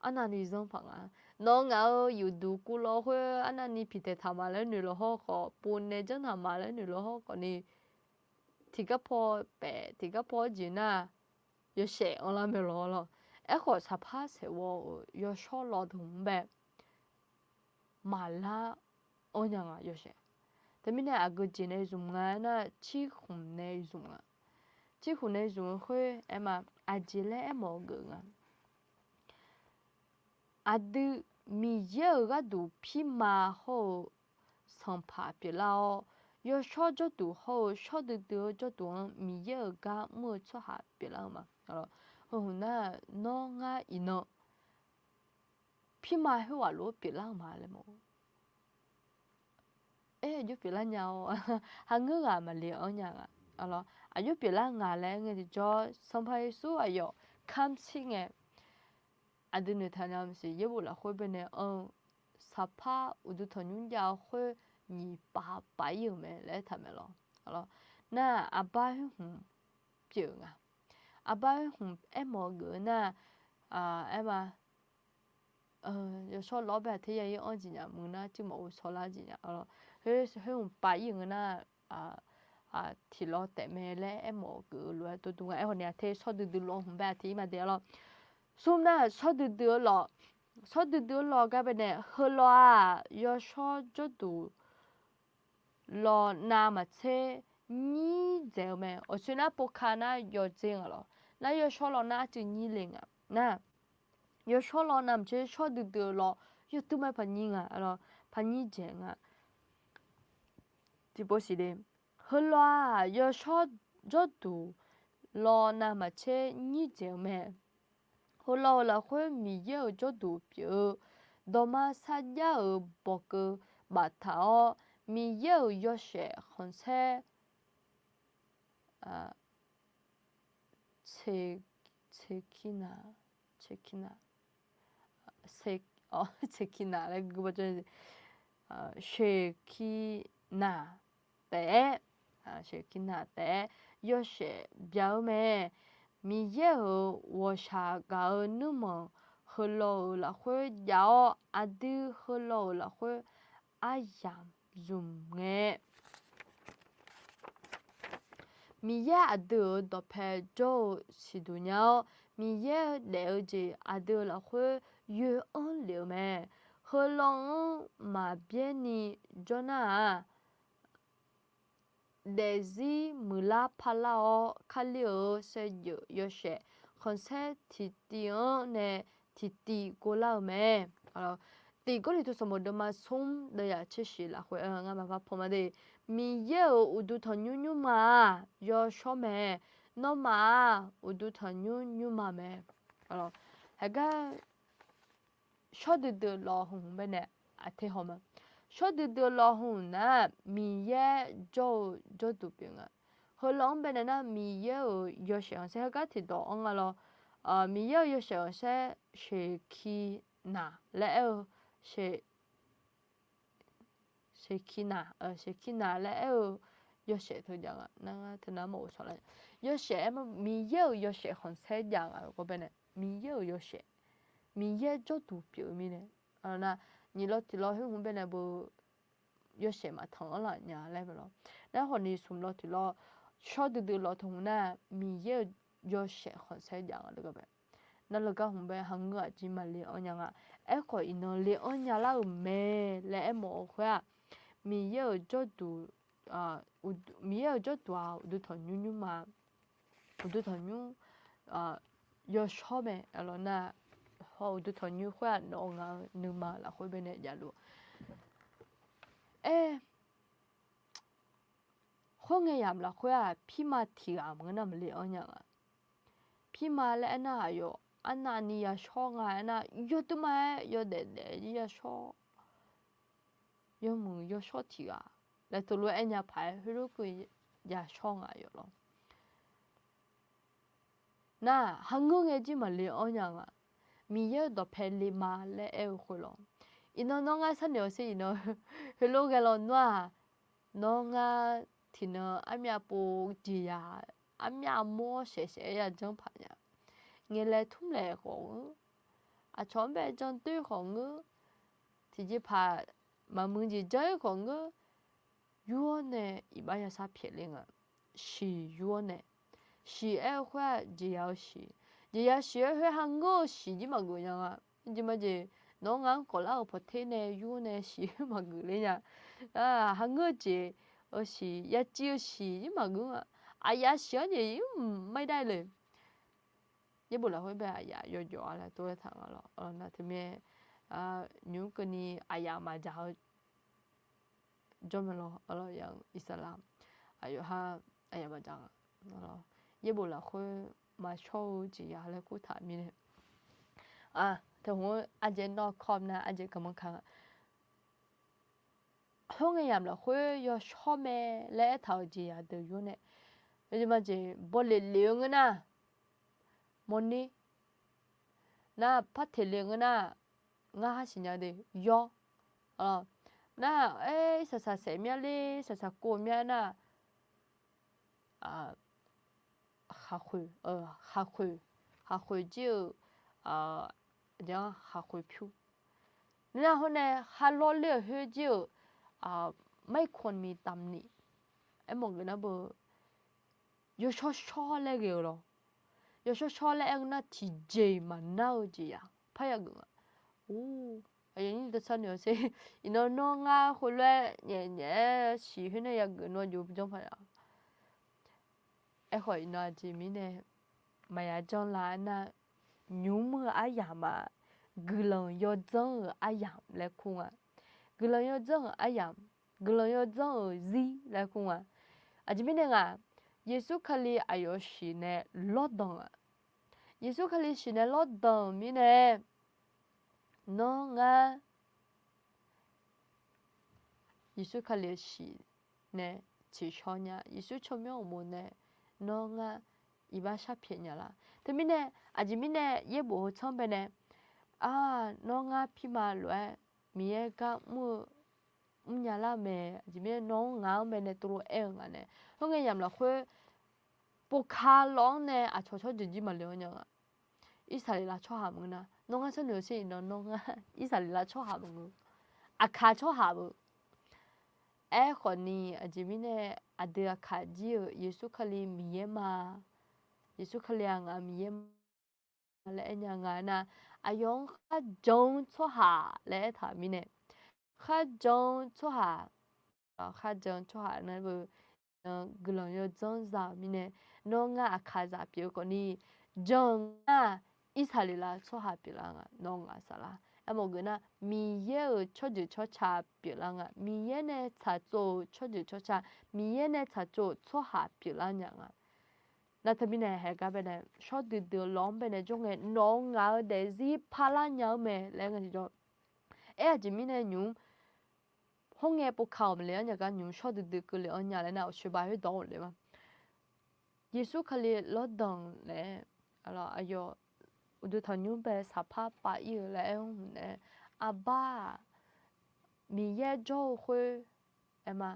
Arnavni zanr paq nga. Nawr ngaq-euq yufduq kuv lawq khoer arnavni piqtaeq taq ma laer noeq lawq hawr khawf, povnaeq janr taq ma laer noeq lawq hawr khawf ni, tiqgar paw paef tiqgar paw-awr jeq nar, yawshaef anrlar mae lawr lawr. Aerkhawf saqpar saeqghawv-euq yawshawr lawq dmq-anr bae maqlar-anr nya nga yawshaef. Teumirnae aqgeu jeq nae zmq nga aernar, cirkhmq nae zmq nga. Cirkhmq nae zmq-eu khoer aerma, aqjeq laer aermawf-eu geuf nga. Aqdui Miqyaer-euq gharduq pirma hawr-eu sanqpaq pyeuflar-awr, yawshawr jawrduq hawr-eu shawr duidui-eu jawrduq-anr Miqyaer-euq gar mr-eu tsawrhaq pyeuflar-eu ma. Heu hmq nar, nawr ngar iqnan pirma khoerghaq lof-aer pyeuflar-eu ma laer mawf-eu. Aer, aqjox pyeuflar nya-awr, haqngeur ghaq maqle-anr nya nga. Aqjox pyeuflar nga laer ngae tiqjawr, Sanqpaq Yeqsur aqyawf kamq shir ngae, aqdui noeqtaq nya maqsiq, yaerbof lafkhoer baenae anr-eu, saqpar uqduq tanqnymr jav-eu khoer nyiq pav pav ir-euq mae laer aertaq mae lawr. Nar, aqbar khoer hmq pyeuf nga. Aqbar khoer hmq aermawf-eu geuf-eu nar, aerma, yawshawr lawq-awr bae aqter ya ir anr jeq nya, meuq nar cuirmawf ghovshaw lar jeq nya. Khoer hmq pav ir-euq ngeur nar, tiq lawq taef mae laer aermawf-eu geuf-eu lof-aer dovduv nga. Aerkhawf ni aqter shawr duidui lawq hmq bae aqter ir ma de-a lawr. Smr nar, shawr duidui-eu lawq, shawr duidui-eu lawq gar baenae, heu lawq-aq yawshawr jawrduq lawq navmaqtser nyir dzaeq-eu mae. Awqsoer nar povka nar yawdzer nga lawr. Nar yawshawr lawq nar arcuiv nyir le nga. Nar, yawshawr lawq navmaqtser shawr duidui-eu lawq yawtuv mae paqnyir nga lawr, paqnyir dzaeq nga. Tiqpov siqle, heu lawq-aq yawshawr jawrduq lawq navmaqtser nyir dzaeq-eu mae. Heu lawq-euq lafkhoer Miqyaer-euq jawrduq pyeuf-eu dawqma sarjax-euq bawqkeuv baftaq-awr, Miqyaer-euq yawshaef khanqsaer Seqkirnaq, Seqkirnaq, Seqkirnaq laer gu ba, Seqkirnaq taef-aer, Seqkirnaq taef-aer yawshaef bya-eu mae. Miqyaer-euq ghawqshaq gaq-eu nuirmanq heu lawq-euq lafkhoer jav-awr, aqdui heu lawq-euq lafkhoer aryamq zmq ngae, Miqyaer aqdui-euq dawqpae jawr-eu siqduq nya-awr, Miqyaer daef-eu jeq aqdui-euq lafkhoer yoe-anr lef-eu mae. Heu lawq-anr maqbyaer ni jawr nar-aq, daefzir muiqlar parlar-awr, Kali-euq saevdzeuf yawshaef khanqsaer tiqtiv-anr nae tiqtiv govlar-eu mae. Tiq Gawrliqtu sanqbof deuvma smr deuvyaq tser shiq lafkhoer-anr ngar maqpar pan ma de. Miqyaer-euq uqduq tanqnymr nymrma-aq yawshawr mae. Nawmaf-aq uqduq tanqnymr nymrma mae. Heugar shawr duidui-eu lawq hmq baenae aqter haw ma. Shawr duidui-eu lawq hmq nar, Miqyaer jawr-eu jawrduq pyeuf nga. Heu lawq-anr baenae nar, Miqyaer-euq yawshaef khanqsaer heugar tiqdawq-anr nga lawr. Miqyaer-euq yawshaef khanqsaer Seqkirnaq laer aer-eu, Seqkirnaq, Seqkirnaq laer aer-eu yawshaef teu jav nga. Nar teu nar mawf-eu sawq lar, yawshaef aer ma, Miqyaer-euq yawshaef khanqsaer jav nga. Baenae Miqyaer-euq yawshaef, Miqyaer jawrduq pyeuf-eu mirnae, nar nyiq lawq tiq lawq khoer hmq baenae beu yawshaef maqtanq-anr laf nya laer mae lawr. Nar khawf ni smq lawq tiq lawq, shawr duidui lawq teu hmq nar, Miqyaer-euq yawshaef khanqsaer jav nga le gar bae. Nar le gar hmq bae haqngeur-aq jir maqle-anr nya nga. Aerkhawf iqnan le-anr nya lar-euq mae laer aermawf-eu khoer-aq, Miqyaer-euq jawrduq, Miqyaer-euq jawrduq-aq uqduq tanqnymr nymrma, uqduq tanqnymr yawshawr mae. Nar, haw uqduq tanqnymr khoer-aq nawq-eu ngaq-eu nuima lafkhoer baenae javluf. Aer, khoerngae yamq lafkhoer-aq pirma tiq ghaq maqngeur nar maqle-anr nya nga. Pirma laer aernar aqyawf arnavni yashawr nga aernar, yawduima-aer yawdaef daef-ir yashawr, yawmuiq yawshawr tiq ghaq laer teulof-aer aernya paq-aer heulof keuv yashawr nga yawf lawr. Nar, hangeur ngae jir maqle-anr nya nga. Miqyaer-euq dawqpae le ma laer aer-eu khoerlawr. Iqnan nawr ngar sharnoeq-awr sher iqnan heulof ghae lawnmr-aq, nawr ngar tiqnan armyav pov jeqzaq armyav mawr shaef shaef-aer yajanr paq nya. Ngaeqlaeq tmrlaeq khawf ngeur, aqcawq-anr bae jandoer khawf ngeur, tiqjeqpaq maqmuiq jeq janr-ir khawf ngeur, yur-awr nae iqbax yashar pyaeq le nga. Shiq yur-awr nae, shiq aer-eu khoer-aq jeqzaq-eu shiq, jeqzaq shiq-aer khoer hangeur-eu shiq jir maqgeuf nya nga. Jeq majeq, nawr ngar-anr kawqlar-euq pawqter nae yur-awr nae shiq maqgeuf ler nya. Hangeur-eu jeq-eu shiq, yaciv-eu shiq jir maqgeuf nga. Aqyaf shiq-anr jeq ir maqir dar le. Yaerbof lafkhoer bae aqyaf yawjawf-a laer tov-aer taq nga lawr. Nar teumirnae, nymq-mr keuvni aqyaf maqdzaq-eu jawr mae lawr. Iqsaqlaq aqyawf ha aqyaf maqdzaq nga. Yaerbof lafkhoer maqshawr-eu jeqzaq laer kurtaq mirnae, teuhmq-anr ardzaeq nawr kawr nar ardzaeq kamq-anr ka nga. Khoerngae yamq lafkhoer yawshawr mae laer aertaq-euq jeqzaq deuq yur nae, yawjeq majeq bawleq lef-eu ngeur nar, mawrner nar, par teq le-eu ngeur nar, ngar khar siqnya de yawr. Nar, aer, irsaq saqsaef myav ler, saqsaq kov myav nar, khaqkhoeq, khaqkhoeq, khaqkhoeq jir-eu, aqjeq-anr khaqkhoeq pyur. Nar hawr nae kharlawr ler-euq khoer jir-euq, mairkawvni tamni, aermawf geuf nar beu, yawshawr shawr laer ghae-eu lawr. Yawshawr shawr laer aer-eu nar tiqjeq-iq maqnar-eu jeq yaq parya geuf nga. Or, aqyuif aqnyir dawqtawvluf-eu sher, iqnan nawr ngar khoerlof-aer nyaef nyaef-aer siq khoer nae yageuf nawr jov janr paq-a. Aerkhawf iqnan aqjeq mirnae maqya janr lar nar, nymq-mr-eu aryamq-aq, guiqlanq yawdzanr-euq aryamq laer kur nga. Guiqlanq yawdzanr-euq aryamq, guiqlanq yawdzanr-euq zir laer kur nga. Aqjeq mirnae ngaq, Yeqsur Kali aqyawf shiq nae lawrdanq-aq, Yeqsur Kali shiq nae lawrdanq-euq mirnae, nawr ngar Yeqsur Kali-euq shiq nae tsiqshawr nya, Yeqsur tsawrmyanr uqmov nae nawr ngar iqbax sharpyaeq nya lar. Teumirnae, aqjeq mirnae yaerbof heu tsanr baenae, a, nawr ngar pirma lof-aer Miqyaer gar mr-eu mrnya lar-eu mae. Aqjeq mirnae nawr-anr ngaq-anr baenae tov lof-aer-eu nga nae, khoerngae yamq lafkhoer povka lawr-anr nae aqcawq tsawrjeuq jir maqle-awr nya nga. Irsaqleqlav tsawrhaq maqngeur nar, nawr ngar sharnoeq-eu sher iqnan nawr ngar Irsaqleqlav tsawrhaq maqngeur. Aqkaq tsawrhaq beu. Aerkhawfni aqjeq mirnae aqdui aqkaq jir-euq Yeqsur Kali Miqyaer ma. Yeqsur Kali-aq ngaq Miqyaer ma laer aer nya nga nar, aqyawf-anr kharjan-eu tsawrhaq laer aertaq mirnae, kharjan-eu tsawrhaq, kharjan-eu tsawrhaq nar beu, guiqlanq yawdzanr za-euq mirnae, nawr ngar aqkaqzaq pyeuf-eu khawfni, jan-eu ngar Irsaqleqlav tsawrhaq pyeuflar nga, nawr ngaq saflar. Aermawf geuf nar, Miqyaer-euq tsawrjeuq tsawrca pyeuflar nga, Miqyaer nae tsaqtsov-euq tsawrjeuq tsawrca, Miqyaer nae tsaqtsov-euq tsawrhaq pyeuflar nya nga. Nar teumirnae haeq gar baenae shawr duidui-eu lawq-anr baenae jawr ngae, nawq-eu ngaq-eu daefzir parlar nya-eu mae laer ngar tiqjawr. Aer aqjeq mirnae nymq-mr, khoerngae povka-awq maqle-anr nya gar nymq-mr shawr duidui keuvle-anr nya laer nar, awqcoeq ba khoerdawq-anr le ma. Yeqsur Kali lawrdanq naeq-aer, aqyawf uqduq tanqnymr bae saqpar pav-ir-eu laer aer-anr naeq-aer, aqbar-aq, Miqyaer jawr-eu khoer, aer ma,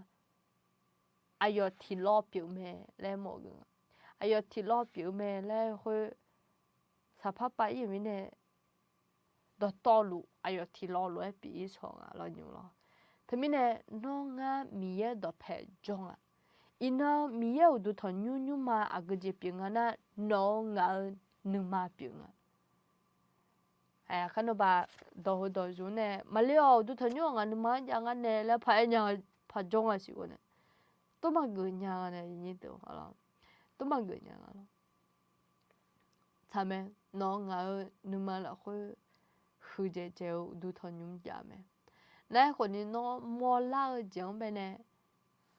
aqyawf tiqlawv pyeuf mae laer mawf-eu nga. Aqyawf tiqlawv pyeuf-eu mae laer khoer, saqpar pav-ir-euq mirnae, dawqtawvluf aqyawf tiqlawv lof-aer pyeuf-ir shawq nga lawr nymr lawr. Teumirnae, nawr ngar Miqyaer dawqpae jawr nga. Iqnan Miqyaer uqduq tanqnymr nymrma aqgeu jeq pyeuf nga nar, nawq-eu ngaq-eu nuima pyeuf nga. Aqkar nawqbaq dawq heu dawq zmq nae, maqle-awq, uqduq tanqnymr-aq ngaq nuima-anr jav ngar nae laer paraer nya, paqjawr nga siq ghae nae, tov maqgeuf nya nga nae, tov maqgeuf nya nga lawr. Tsaq mae, nawq-eu ngaq-eu nuima lafkhoer huiqdzaeq dzaeq-eu uqduq tanqnymr jav mae. Nar aerkhawfni nawr mawrlar-eu jeq-anr baenae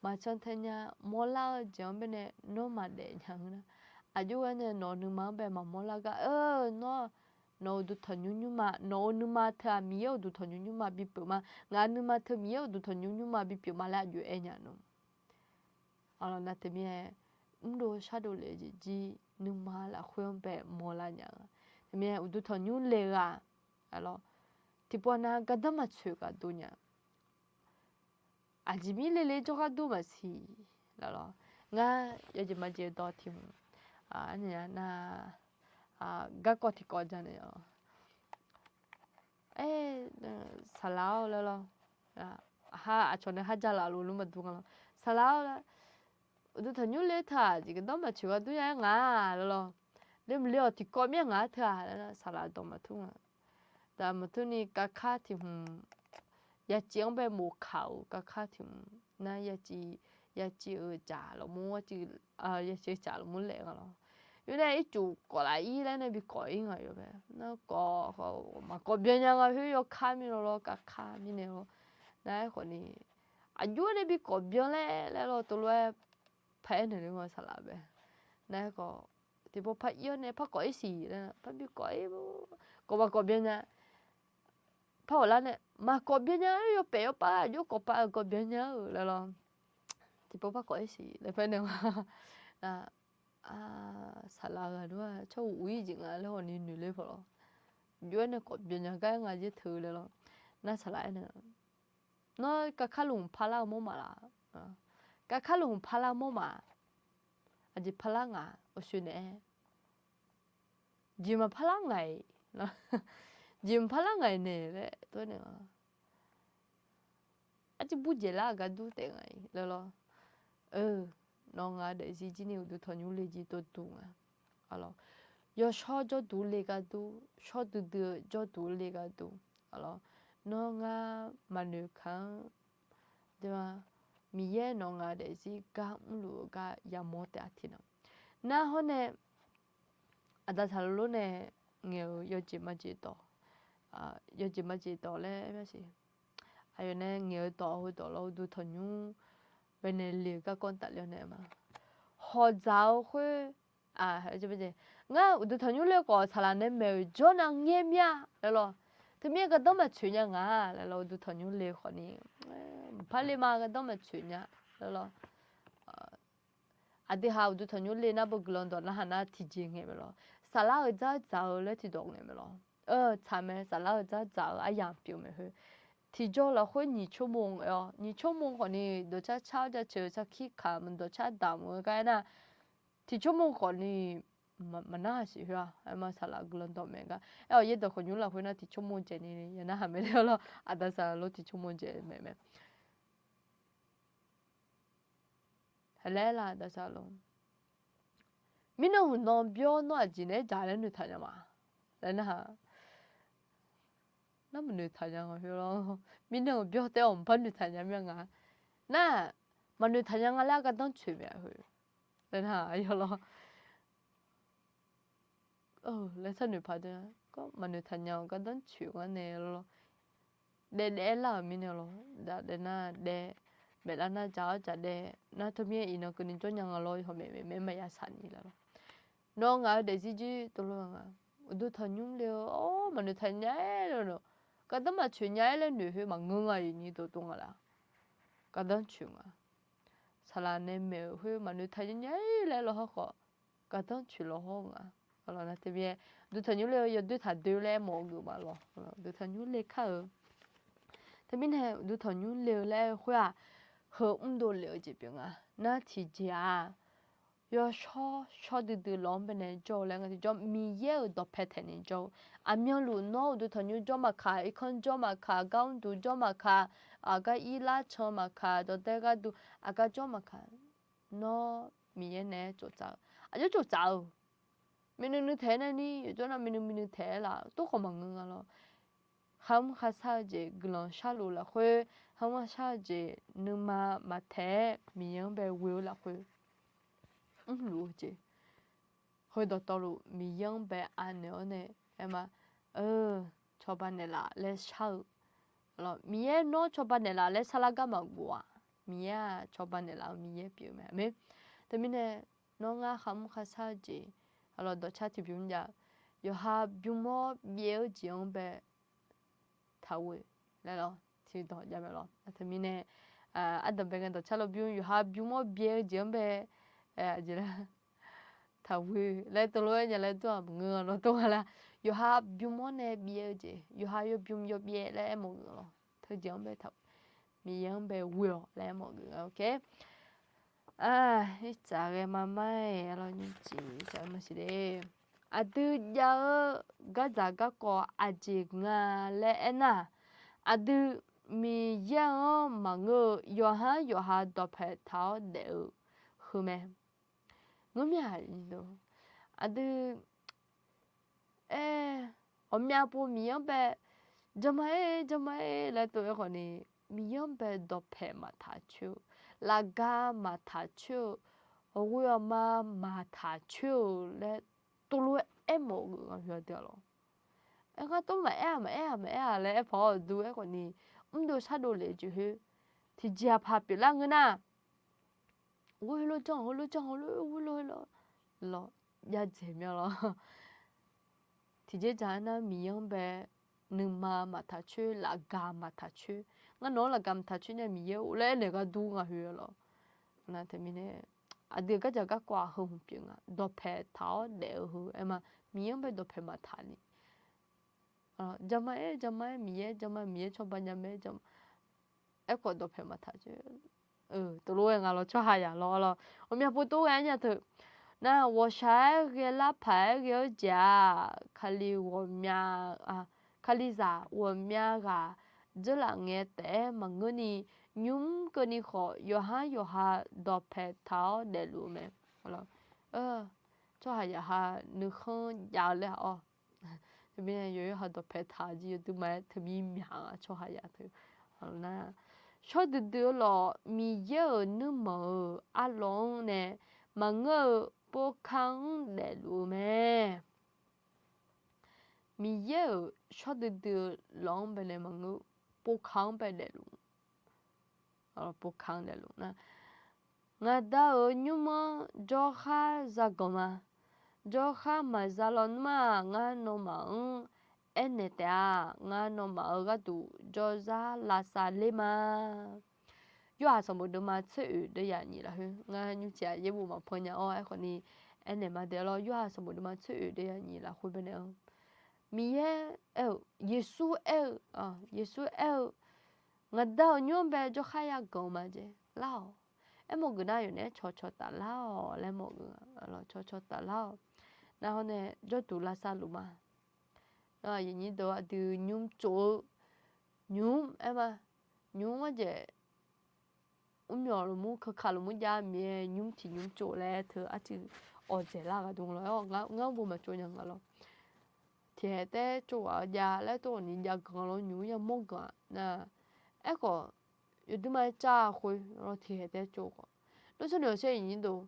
maqcan tae nya, mawrlar-eu jeq-anr baenae nawr maqdaef nya-eu nar, Aqjox-aer nae nawq-euq nuima-anr bae maqmawr lar gar, nawr, nawq-euq uqduq tanqnymr nymrma, nawq-euq nuima teu-aq Miqyaer uqduq tanqnymr nymrma bipyeuf ma. Ngaq-euq nuima teu Miqyaer uqduq tanqnymr nymrma bipyeuf ma laer aqjox aer nya-eu. Nar teumirnae, mrdov shardov lef-eu jeq jir nuima lafkhoer-anr bae mawrlar nya-eu. Teumirnae uqduq tanqnymr le-eu ghaq, tiqpov nar gardanr maqtsoeq gharduq nya. Aqjeq mir le le jawrgar dur maqsiq. Ngar yawjeq majeq dawq tiq hmq, nar, garkawv tiqkawv janaeq-awq. Aer, saqlaq-awr laer lawr. Aqcawq nae kharja laf luf luf maqdur nga lawr. Saqlaq-awr laer, uqduq tanqnymr le teu-aq jeq gardanr maqtsoeq gharduq nya-aer ngaq laer lawr. Le maqle-awq tiqkawv mir-a ngaq-anr teu-aq laer saqlaq dawq maqtur nga. Daq maqtur ni kakar tiq hmq, yaciv-anr bae mof kaq-euq kakar tiq hmq nar, yaciv, yaciv-euq caf lafmur, yaciv-euq caf lafmur laef nga lawr. Yawnae ircuf kawf laf-ir laer nae bi kawf-ir nga yawbae. Nar kawf, maqkawf byan nya nga khoer yawkar mir lawr lawr, kakar mirnae lawr. Nar aerkhawf ni, aqjox-aer nae bi kawf byan laer laer lawr tov lof-aer paq-aer naeq le nga saqlaq bae. Nar aerkhawf, tiqpov par ir-awr nae par kawf-ir siq laer par bi kawf-ir, kawf maqkawf byan nya. Par ghawqlar nae maqkawf byan nya-aer yawpaef yawpav aqjox kawf pav-euq kawf byan nya-eu laer lawr. Tiqpov par kawf-ir siq laer paer nae nga. Saqlaq ghaq nar-aq tsawr uq uq-ir jeq nga laer hawq ni noeq ler pawf lawr. Jov-aer nae kawf byan nya gar-aer nga jer teu laer lawr. Nar saqlaq aer nae, nawr kakar luf hmq parlar-eu mawr maf laf? Kakar luf hmq parlar mawr maf. Aqjeq parlar ngaq, uqshoe naeq-aer jeq maqpar lar ngaq-iq, jeq maqpar lar ngaq-iq naeq laer tov-aer nae nga. Arciv bur dzaeqlar-euq gar dur taef nga-iq laer lawr. Nawr ngaq-eu daefzir jir ni uqduq tanqnymr le jir dovduq nga. Yawshawr jawrduq le gar dur, shawr duidui-eu jawrduq le gar dur. Nawr ngar maqnoeq kaq-anr, Miqyaer nawq ngaq-eu daefzir gar mrluf-eu gar yamawr taef-a tiqnan. Nar hawr nae, aqda saqlaq lor nae ngaeq-euq yawjeq majeq dawq, yawjeq majeq dawq laer aer ma siq. Aqyawf nae ngaeq-eu dawq heudawq lawr uqduq tanqnymr baenae le-eu garkawv tafler-awr nae ma. Hawq dzaq-eu khoer, ngar uqduq tanqnymr le-eu khawf saqlaq nae maeq-euq jawr nav ngaer mir-a laer lawr. Teumirnae gardanr maqtsoeq nya nga laer lawr, uqduq tanqnymr le-eu khawf ni, mqpar le ma gardanr maqtsoeq nya laer lawr. Aqdui ha uqduq tanqnymr le nar beu guiqlanq dawq narhaq nar tiqjeq ngaeq mae lawr. Saflar-euq dzar dzaq-eu laer tiqdawq ngaeq mae lawr. Tsaq mae, saflar-euq dzar dzaq-eu aryamq pyeuf mae khoer. Tiqjawr lafkhoer nyiq tsawrmawr-awr, nyiq tsawrmawr khawf ni dawqcar car-awr jaceuq sarkir kaq maqdawqcar damq-eu gar aernar, tiqtsawrmawr khawf ni maqnarhaq siq khoer-a. Aerma saqlaq guiqlanq dawq maeq gar aer-awq, yaerdawq khawqnymr lafkhoer nar tiqtsawrmawr dzaeq ni ya narhaq mae laer lawr. Aqda saqlaq lor tiqtsawrmawr dzaeq maeq mae. Haqlaer la aqda saqlaq lor. Mirnan hmq nan byawr nawr aqjeq naeq-aer dzaq laer noeqtaq nya ma laer nar-aq, nar maqnoeqtaq nya nga khoer lawr. Mirnan hmq byawr taef-awq mqpar noeqtaq nya mir-a nga. Nar, maqnoeqtaq nya nga laer gardanr tsoeq mae-a khoer laer nar-aq, aqyawf lawr. Laer sharnoeq paq deuq-a, maqnoeqtaq nya-awq gardanr tsoeq ngar nae lawr. Daef daef-aer lar-euq mirnae lawr, daef daef nar daef, maef lar nar dzaq-awr dzaq daef nar teumirnae iqnan keuvni jawr nya nga lawr, hawmaeq maeq maeq maqya saq ni laer lawr. Nawr ngaq-eu daefzir jir tov lor nga. Uqduq tanqnymr le-eu-awr maqnoeqtaq nya-aer laer, gardanr maqtsoeq nya-aer laer noeq khoer maqngeur nga-iq ni dawqtov nga laf. Gardanr tsoeq nga. Saqlaq nae maeq-euq khoer maqnoeqtaq nya-aer laer lawr hawr khawf, gardanr tsoeq lawr hawr nga. Aqlawq nar teumirnae, uqduq tanqnymr le-eu yawdoer taq doe laer mawf-eu geuf ma lawr. Uqduq tanqnymr le kar-eu. Teumirnae uqduq tanqnymr le-eu laer-eu khoer-aq, heu mrdov lef-eu jeq pyeuf nga. Nar tiqjeq-aq, yawshawr shawr duidui lawq-anr baenae jawr-eu laer nga tiqjawr Miqyaer-euq dawqpae taef ni jawr-eu. Aqmyanluf nawr uqduq tanqnymr jawr maqkaq, irkanr jawr maqkaq, gar mrduq jawr maqkaq, aqgar irlar can maqkaq, dawqdae gharduq aqgar jawr maqkaq, nawr Miqyaer naeq-aer tsoftsaf-eu, aqjox tsoftsaf-eu. Myavnuiv nuiv taeq-aer nar ni, yawqjawr nar myavnuiv myavnuiv taeq-aer laf, tov khawf maqngeur nga lawr. Kharmr kharshar-eu jeq guiqlanq sharluf lafkhoer, kharmr kharshar-eu jeq nuima maqtaeq-aer Miqyaer-anr bae ghoe-eu lafkhoer, mrluf-eu jeq, heu dawqtawvluf Miqyaer-anr bae anaeq-awr nae aer ma, cawba naeqlaf laer shar-eu. Miqyaer nawr cawba naeqlaf laer sharlar gar maqghof-aq, Miqyaer-aq cawba naeqlaf-eu Miqyaer pyeuf mae. Teumirnae nawr ngar kharmr kharshar-eu jeq, aqlawq dawqcar tiqbymr jav-eu, yawqha bym-awr byaev-eu jeq-anr bae taqghoe laer lawr, tiqdawq jav mae lawr. Aqteumirnae, ardanqbae ngae dawqcar lawr bym, yawqha bym-awr byaev-eu jeq-anr bae, aqjeq laer, taqghoe laer teulof-aer nya laer dur-aq maqngeur lawr, tov nga laer, yawqha bym-awr nae byaev-eu jeq, yawqha yawbym yawbyaev laer aermawf geuf lawr, teujeq-anr bae taq, Miqyaer-anr bae ghoe-awq laer aermawf geuf nga. Irtsaq ghae ma mar-aer lawr, nymrcif saq-eu maqsiq de. Aqdui jav-eu gardzaq garkawv aqjeq nga laer aernar, aqdui Miqyaer-anr maqngeur-eu yawqhar yawqha dawqpae taq-awr daef-eu heu mae. Ngeurmya, aqdui aer, ghawqmyav pov Miqyaer-anr bae janma-aer janma-aer laer tov-aer khawfni, Miqyaer-anr bae dawqpae maqtaq coer-eu, lafga maqtaq coer-eu, ghawqghoe ghawqma maqtaq coer-eu laer tov lof-aer aermawf-eu geuf nga, yawqha deuq-aq lawr. Aer ngar tov maqaer-aq maqaer-aq maqaer-aq laer aer paq-awr aqdui aer khawfni, mrdov shardov lef-eu jeq khoer tiqjeq-aq paq pyeuflar ngeur nar, ghoe heulof janr heulof janr heulof ghoe lof heulof lawr, jav dzaeq mya lawr. Tiqjeq dzaq-aer nar Miqyaer-anr bae nuima maqtaq coer, lafga maqtaq coer. Ngar nawq-anr lafga maqtaq coer nya Miqyaer-or laer aernaeq gharduq nga khoer lawr. Nar teumirnae aqdui gardzaq garkawv-aq heu hmq pyeuf nga, dawqpae taq-awr daef-eu heu aer ma, Miqyaer-anr bae dawqpae maqtaq ni. Janma-aer janma-aer Miqyaer, janma Miqyaer cawba nya mae, aerkhawf dawqpae maqtaq coer. Tov lof-aer nga lawr, tsawrhaqzaq lawr lawr, ghawqmyav pov tov ghae-aer nya teu. Nar ghawqshaq-aer ghae lar paq-aer ghae-eu jeq-aq, Kali ghawqmya, Kalizaq ghawqmya ghaq dzeurlaf ngae taef-aer maqngeurni, nymr keuvni khawf yawqhar yawqha dawqpae taq-awr daefluf-eu mae. Tsawrhaqzaq ha nuikhanr jav-eu laer-aq-awr, teumirnae yawqha dawqpae taq jeq yawduima-aer teubi myaq-a, tsawrhaqzaq teu. Nar shawr duidui-eu lawq, Miqyaer-euq nuirmanq-euq arlawq-anr nae maqngeur-eu povka-anr daefluf-eu mae. Miqyaer-euq shawr duidui-eu lawq-anr bae nae maqngeur, povka-anr bae daefluf, povka-anr daefluf nar, ngaqda-euq nymr-anr jawrkhar zaganq ma. Jawrkhar maqza lawnmr-aq, ngar nawmaf-anr aernaeq taef-a. Ngar nawmaf-euq gharduq jawrzar lavsav ler ma. Yorhaq sanqbof deuvma tser oeq deuvyaq nyiq lafkhoer, ngar nymrcif-aq yaerbof maqpan nya-awr aerkhawfni aernaeq ma daef lawr. Yorhaq sanqbof deuvma tser oeq deuvyaq nyiq lafkhoer bae nae-anr, Miqyaer aer-eu, Yeqsur aer-eu, Yeqsur aer-eu, ngaqda-euq nymr-anr bae jawrkhar yaganq ma jeq lar-awq. Aermawf geuf nar yawf naeq-aer cawqcawq taflar-awq laer mawf geuf, cawqcawq taflar-awq. Nar hawr nae jawrduq lavsav luf ma. Aqyuif nyir deuq aqdui nymr tsov-eu, nymr aer ma, nymr arjeq mrmyawq lmur keuka lmur jav mir-aer nymr tiq nymr tsov laer teu arcuiv awqdzaeq lar gharduq lawr-awr, ngar bo maqtsov nya nga lawr. Tiqhaeq taef-aer tsov ghaq-eu jav laer tov ghawqni jav ganq lawr nymr yamawr ganq-aq nar, aerkhawf yawduima-aer car khoer lawr tiqhaeq taef-aer tsov khawf, lawr tsawrnoeq shar nyiq nyir deuq,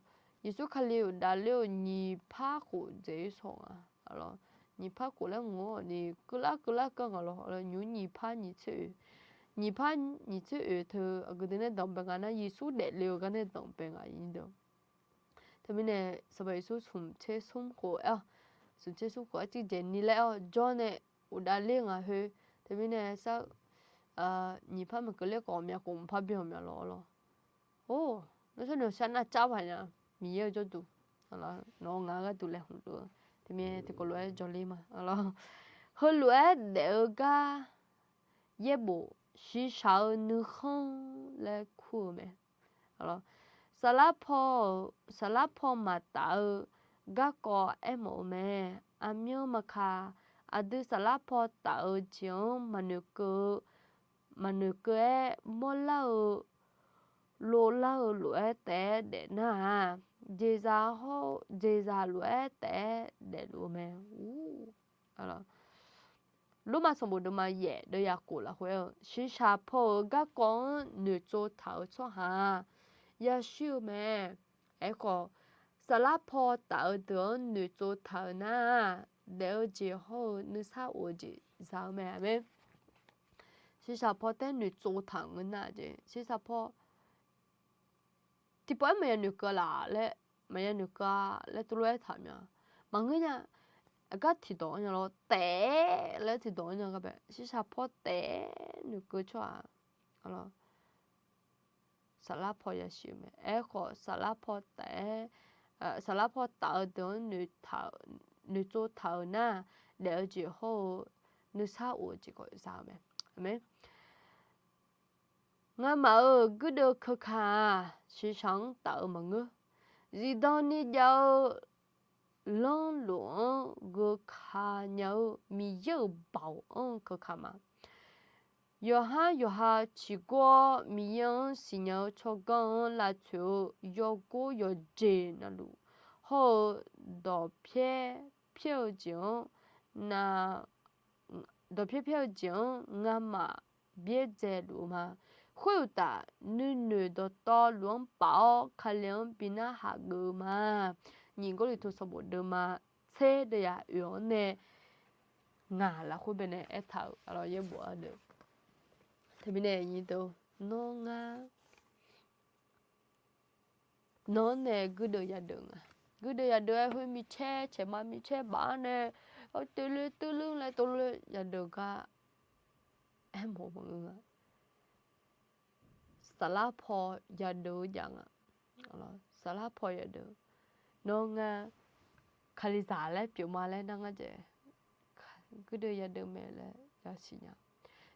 Yeqsur Kali-euq daqler-euq nyiq par khof dzaeq-ir sawq nga. Nyiq par khof laer ngeur-awq ni keuvlar keuvlar keuv nga lawr, nymr nyiq par nyiq tser oeq, nyiq par nyiq tser oeq teu aqgeu deuq nae danqbae nga nar, Yeqsur daefle-eu gar nae danqbae nga nyir deuq. Teumirnae Sanqpaq Yeqsur smq tser smr khof aer-awr, smq tser smr khof arcuiv dzaeqni laer-awr jawr nae ghofdav ler nga khoer. Teumirnae sar-eu nyiq par maqkeuv ler khawf ghawqmya khof mqpar byan ghawqmya lawr lawr. Or, nawr sharnoeq sharnar car paq nya, Miqyaer-eu jawrduq nawq-eu ngaq-eu gharduq laeqhmq luf-eu, teumirnae tiqkawv lof-aer jawrler ma. Heulof-aer daef-eu gar yaerbof shiqshaq-eu nuikhanr laer kur-eu mae. Saflar paw-euq, saflar paw maqtaf-eu garkawv aermawf-eu mae. Aqmyan maqkaq, aqdui saflar paw taf-eu jeq-anr maqnoeqkeuv-eu, maqnoeqkeuv-aer mawrlar-eu, lovlar-eu lof-aer taef-aer daefnar-aq, jeqzaq hawr-eu jeqzaq lof-aer taef-aer daefluf-eu mae. Lormav sanqbof deuvma yaef deuv yaf khof lafkhoer-eu, shiqshaq paw-euq garkawv-anr noeqtsov taq-eu tsawrhaq-aq, yashir-eu mae. Aerkhawf, saflar paw taf-eu deuq-anr noeqtsov taq-euq nar-aq, daef-eu jeq hawr-eu nuisar of-eu jeq za-eu mae. Aqmeq. Shiqshaq paw taef noeqtsov taq-euq ngeur nar-aq jeq, shiqshaq paw tiqpawf-aer maqya noeqkeuv laf laer maqya noeqkeuv-a laer tov lof-aer taq mya. Maqngeur nya. Aqgar tiqdawq-anr nya lawr taef-aer laer tiqdawq-anr nya gar bae, shiqshaq paw taef-aer noeqkeuv tsawrhaq lawr, saflar paw yasiq-eu mae. Aerkhawf, saflar paw taef-aer, saflar paw taf-eu deuq-anr noeqtsov taq-euq nar, daef-eu jeq hawr-eu nuisar of-eu jeq khawf za-eu mae. Aqmeq. Ngamaf-euq guirdeuv keuka-aq, shiqshaq-anr taf-eu maqngeur. Zifdan ni jav-eu lanrlof-anr geuka nya-eu Miqyaer-euq baoq-anr keuka ma. Yawqhar yawqha ciqgor-awr Miqyaer-anr siqnya-eu tsawrganr-anr lavtsoeq-eu yawgor yawqjeq navluf hawr-eu dawqpyaer pyaer-eu jeq-anr na dawqpyaer pyaer-eu jeq-anr ngamaf byaerdzae luf-eu ma. Khoeruqtaf, nuinoeq dawqtawvluf-anr paf-awr Kali-anr bi narhaq geuf-eu ma. Nyiq Gawrliqtu sanqbof deuvma tser deuv yaf oeq-anr nae ngaq lafkhoer baenae aertaq-euq, yaerbof-a deuq. Teumirnae nyiq deuq, nawr ngar nawr nae guirdeuv yadeuq nga. Guirdeuv yadeuq-aer khoer micaer caeqma micaer baf-anr nae, teuler teuler laer teuler yadeuq gar aermawf maqngeur nga. Saflar paw yadeuq-eu jav nga. Saflar paw yadeuq. Nawr ngar Kalizaq laer pyeufma laer nar ngar jaeq guirdeuv yadeuq mae laer yasiq nya.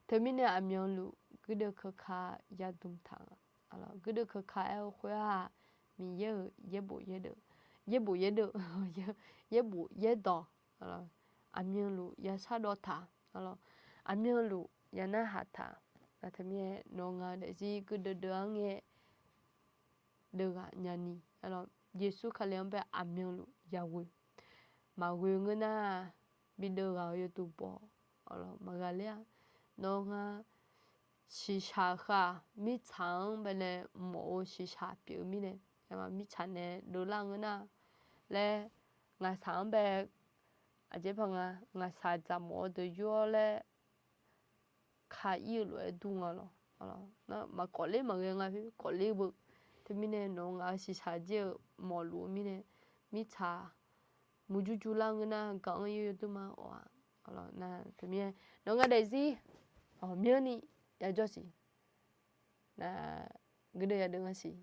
Teumirnae aqmyanluf guirdeuv keuka yadm taq nga. Guirdeuv keuka aer-eu khoer-aq, Miqyaer-euq yaerbof yaerdeuv, yaerbof yaerdeuv, yaerbof yaerdawq, aqmyanluf yashardawv taq, aqmyanluf yanarhaq taq. Teumirnae nawq nga daefzir guirdeuv deuv-anr ngae deuv ghaq nyani, Yeqsur Kali-anr bae aqmyanluf yaghoe. Maqghoe ngeur nar, bideuv ghaq-eu yawduq baw, maqghaq ler-a. Nawr ngar shiqshaq heu-aq, mirtsaq-anr baenae mawf-eu shiqshaq pyeuf-eu mirnae, mirtsaq nae dovlar ngeur nar laer, ngaqshaq-anr bae, aqjeq paq nga, ngaqshaq dzaq mawf-eu deuq yur-awr laer ka ir-eu lof-aer dur nga lawr. Nar maqkawf ler maqghae nga khoer kawf ler beu. Teumirnae nawq-eu ngaq-eu shiqshaq jir-eu mawfluf-eu mirnae, mirtsaq murjur jurlar ngeur nar gaq-anr ir-eu yawduq ma awq-a. Nar teumirnae nawq nga daefzir aqmyanni yajawr siq. Nar guirdeuv yadeuv nga siq.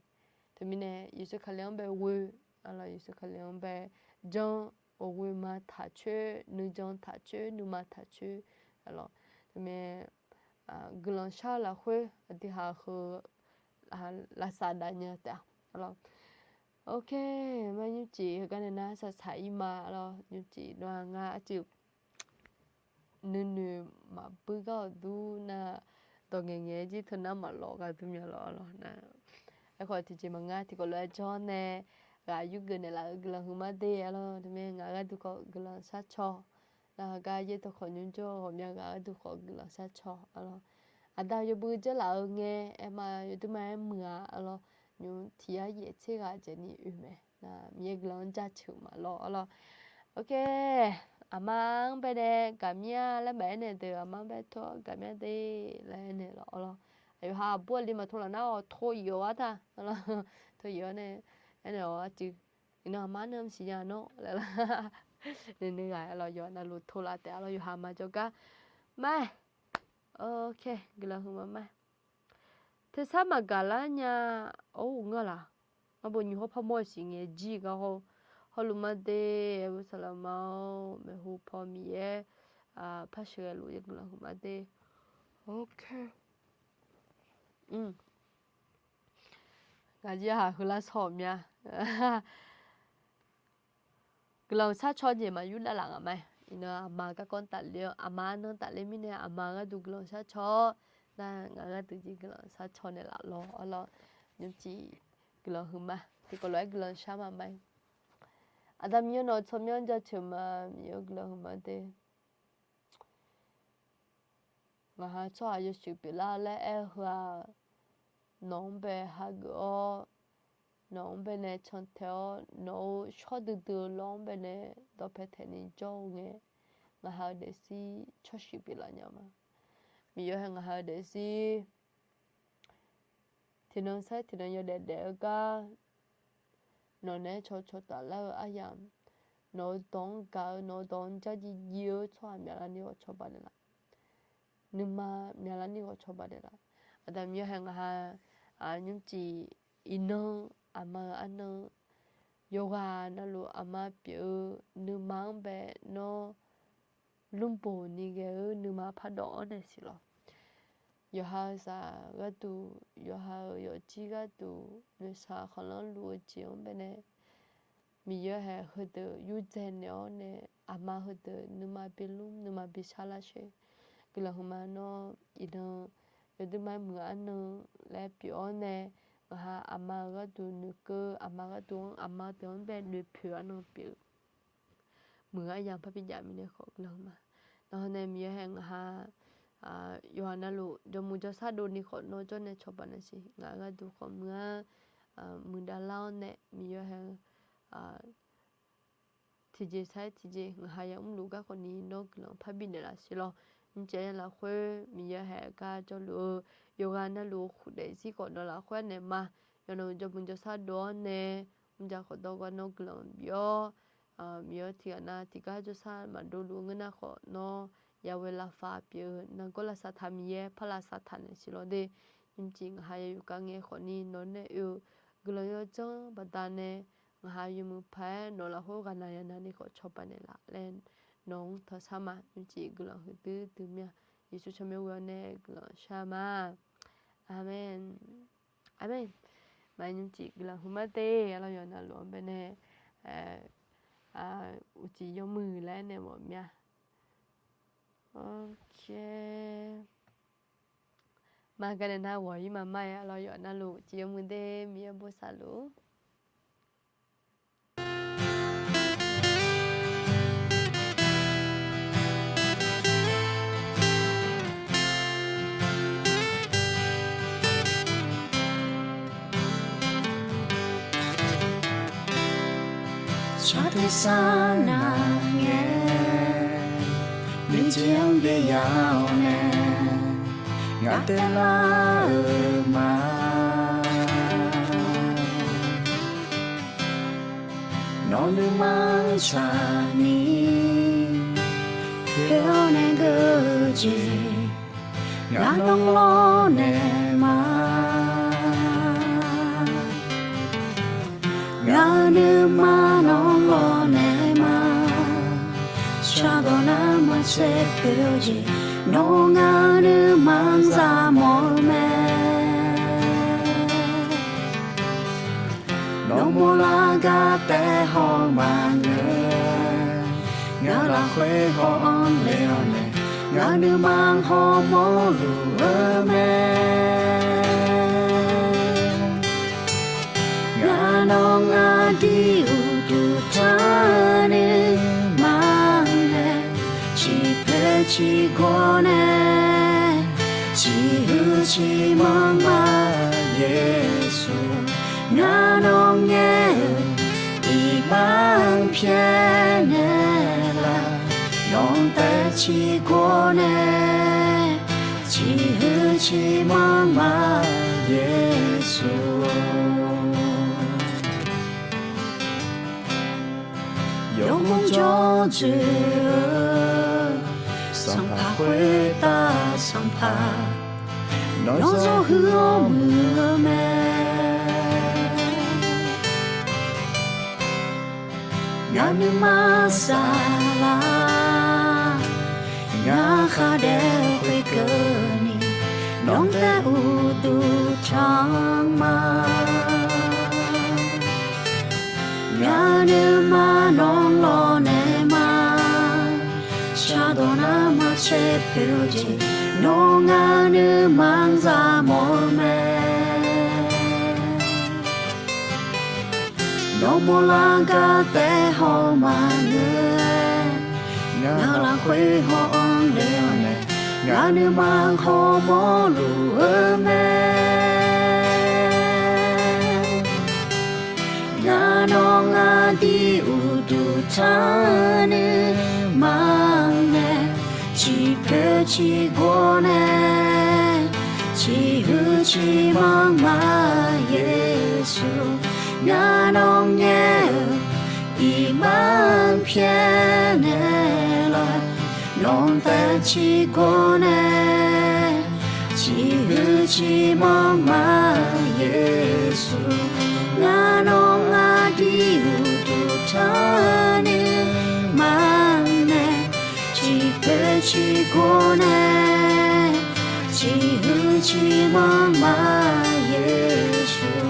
Teumirnae Yeqsur Kali-anr bae ghoe, Yeqsur Kali-anr bae jan, awqghoe ma taq coer, nuijan taq coer, nuima taq coer. Teumirnae guiqlanq shar-eu lafkhoer aqdui haq heu lavsav dav nya taef-a. Ok, mar nymrcif heugar nae nar saqsaq ir ma lawr, nymrcif nawr-aq ngar arcuiv nuinoeq maqbuir gar-awq dur nar, dawq ngaeqngaeq jir teunar maqlawf ghaq dur mya lawr lawr nar. Aerkhawf tiqjeq maqnga tiqkawv lof-aer jawr nae ghaq yurgeuf naeqlaf-eu guiqlanq huiqma de-a lawr. Teumirnae ngaq gharduq khawf guiqlanq sharcaw nar, heugar yaerdawq khawf nymr jawr-eu ghawqmya ghaq gharduq khawf guiqlanq sharcaw-a lawr. Aqda yawbui jeurlaf-eu ngae aerma yawduq ma-aer muiq-a lawr. Nymr tiq yar yaef tser ghaq jaeqni oe mae nar, Miqyaer guiqlanq-anr jaceuq maqlawr-a lawr. Ok, aqma-anr baenae gaqmya laer maqaer naeq deuq aqma-anr bae tawr gaqmya de laer aernaeq lawr-a lawr. Aqyawf ha aqbur aqli maqtov laf nar-awq, tov iq-awr-a ta, tov iq-awr nae aernaeq-awq arcuiv. Iqnan aqma-anr nae mr siqnya nawr laer lawr. Nuinoeq ghaq-a lawr yawqha navluf tov laf taef-a lawr yawqha maqjawr gar. Mar, ok, guiqlanq huiqma mar. Tersar maqgaq lar nya-or ngar laq. Ngar bo nymr hawr par mawr-eu siq ngae jir gar hawr, hawrluf mar de, aer bu saqlaq ma-awr maeqhu paw Miqyaer par sheuqghae luf-eu guiqlanq huiqma de. Ok. Ngaq jir haq heular shawr-euq mya. Guiqlanq sharcaw jeq maqyur davlaf ngaq ma. Iqnan aqma garkawv tafler-awr aqma arnan tafler mirnae aqma gharduq guiqlanq sharcaw-awr nar, ngaq gharduq jeq guiqlanq sharcaw naeqlaf lawr-a lawr. Nymrcif guiqlanq huiqma tiqkawv lof-aer guiqlanq shar ma ma. Aqda Miqyaer nawq-eu tsawrmyanr jaceuq ma, Miqyaer guiqlanq huiqma de. Ngaq ha tsawrhaq yawshuif pyeuflar laer aer-eu heu-aq, nawq-anr bae hageuf-awr, nawq-anr bae nae cantae-awr, nawq-eu shawr duidui-eu lawr-anr bae nae dawqpae taeqni jawr-eu ngae, ngaq ha-eu daefzir tsawrshuif pyeuflaf nya ma. Miqyaer hae ngaq ha-eu daefzir tiqnan sair tiqnan yawdaef daef-eu gar nawq naeq-aer caw caw taflar-eu aryamq, nawq-eu dawq-anr gaq-eu, nawq-eu dawq-anr jar jiv jiv-eu tsawrhaq myaqlar ni ghawqcawba naeqlaf. Nuima myaqlar ni ghawqcawba naeqlaf. Aqda Miqyaer hae ngaq ha nymrcif iqnan aqma-euq arnan yawqghaq navluf aqma pyeuf-eu nuima-anr bae nawr lmrboq ni ghae-eu nuima pardawv-awr nae siq lawq. Yawqha-euq zaq gharduq, yawqha-euq yawfjir gharduq, noeqshaq khanqlanr luf-eu jeq-anr bae nae Miqyaer hae heudeuq yurdzae naeq-awr nae, aqma heudeuq nuima bi lmr, nuima bi shar lar sher. Guiqlanq hmq ma nawr iqnan yawduir mar muiq-eu arnan laer pyeuf-awr nae, ngaq ha aqma-euq gharduq noeqkeuv, aqma gharduq-anr, aqma deuq-anr bae noeqpoeq arnan pyeuf-eu muiq-eu aryamq parbi jav mirnae khawf guiqlanq hmq ma. Nawq-eu nae Miqyaer hae ngaq ha yawqghaq navluf jawrmuiq jawrshar dovni khawf nawr jawrnae cawba naeq siq. Ngaq-euq gharduq khawf muiq-ar, muiqdav lar-awr nae Miqyaer hae-eu tiqjeq sar-aer tiqjeq ngaq ha yamrluf garkawv ni nawr guiqlanq parbi naeqlaf siq lawq. Nymrcif lafkhoer Miqyaer hae gar jawrluf-eu yawqghaq navluf khofdaef zir khawf nawq lafkhoer naeq ma. Yawqnan jawrmuiq jawrshar dov-awr nae mrjaq khawf dawr gar nawr guiqlanq bif-awr, Miqyaer tiqghaq nav tiqgar jawrshar maqdovluf-eu ngeur nar khawf nawr yaghae lavfaq pyeuf-eu nargawr lavsav taq Miqyaer par lavsav taq naeq siq lawq de. Nymrcif ngaq ha yawqgar ngae khawf ni nawq nae oe-eu guiqlanq yawdzanr baqdanae ngaq ha yawmuiq paq-aer nawq lafkhoer ghaqnaq yaqnaq ni khawf cawba naeqlaf laer nawq-anr tanqshar ma. Nymrcif guiqlanq huiqdui dui mir-a. Yeqsur tsawrmyanr ghoe-awr nae guiqlanq shar ma. Aqmeq. Aqmeq. Maqaer nymrcif guiqlanq hmq ma de. Arlawr yawqha navluf-anr bae nae uqcif yawmuiq laer nae mawf mir-a. Maqgaq naeq nar ghawq-ir maqmar-aer arlawr yawqha navluf uqcif yawmuiq de. Miqyaer bosav luf-ur. Saqteq sar nar ngae, nuijeq-anr byaev ya-awr nae, ngaq taev lar-euq ma. Nawq nuima-anr tsaqni, poeq-awr nae geur-eu jeq, ngaq nawr lawrnaeq ma. Ngaq-euq nuima nawr lawrnaeq ma. Shardawq nar maqtser poeq-eu jeq, nawr ngaq-euq nuima-anr zaq mawf-eu mae. Nawr mawrlar gar taef haw maqngeur. Ngaq lafkhoer haw-anr le-awr nae, ngaq nuima hawmawr luf-eu mae. Ngaq nawr ngaq dui uqduq tanr nuima mae. Ciqpoeq ciqgawr nae, ciqhuiq ciqmanr ma Yeqsur. Ngaq nawr ngaer-eu iqbax-anr pyaeqnaeq laf. Nawq taev ciqgawr nae, ciqhuiq ciqmanr ma Yeqsur. Yawmuiq jawr dzoeq-eu sanqpaq khoertav sanqpaq, nawr zawr huiq-awr muiq-eu mae. Ngaq nuima saflar, ngaq khar daef khoerkeuvni, nawq taev uqduq tanr ma. Ngaq nuima nawr lawrnaeq ma. Shardawq nar maqtser poeq-eu jeq, nawr ngaq nuima-anr zaq mawf-eu mae. Nawr mawrlar gar taef haw maqngeur-aer, ngaq lafkhoer haw-anr le-awr nae, ngaq nuima hawmawr luf-eu mae. Ngaq nawr ngaq dui uqduq tanr nuima mae, ciqpoeq ciqgawr nae, ciqhuiq ciqmanr ma Yeqsur. Ngar nawr ngaer-eu iqbax-anr pyaeqnaeq laf. Nawq-anr taef ciqgawr nae ciqhuiq ciqmanr ma, Yeqsur. Ngar nawr aqdui uqduq tanqnir ma mae, ciqpoeq ciqgawr nae ciqhuiq ciqmanr ma, Yeqsur.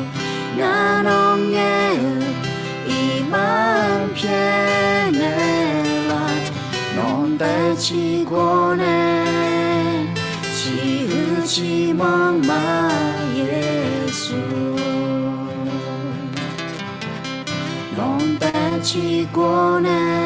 Ngar nawr ngaer-eu iqbax-anr pyaeqnaeq laf. Nawq-anr taef ciqgawr nae ciqhuiq ciqmanr ma, Yeqsur. Nawq-anr taef ciqgawr nae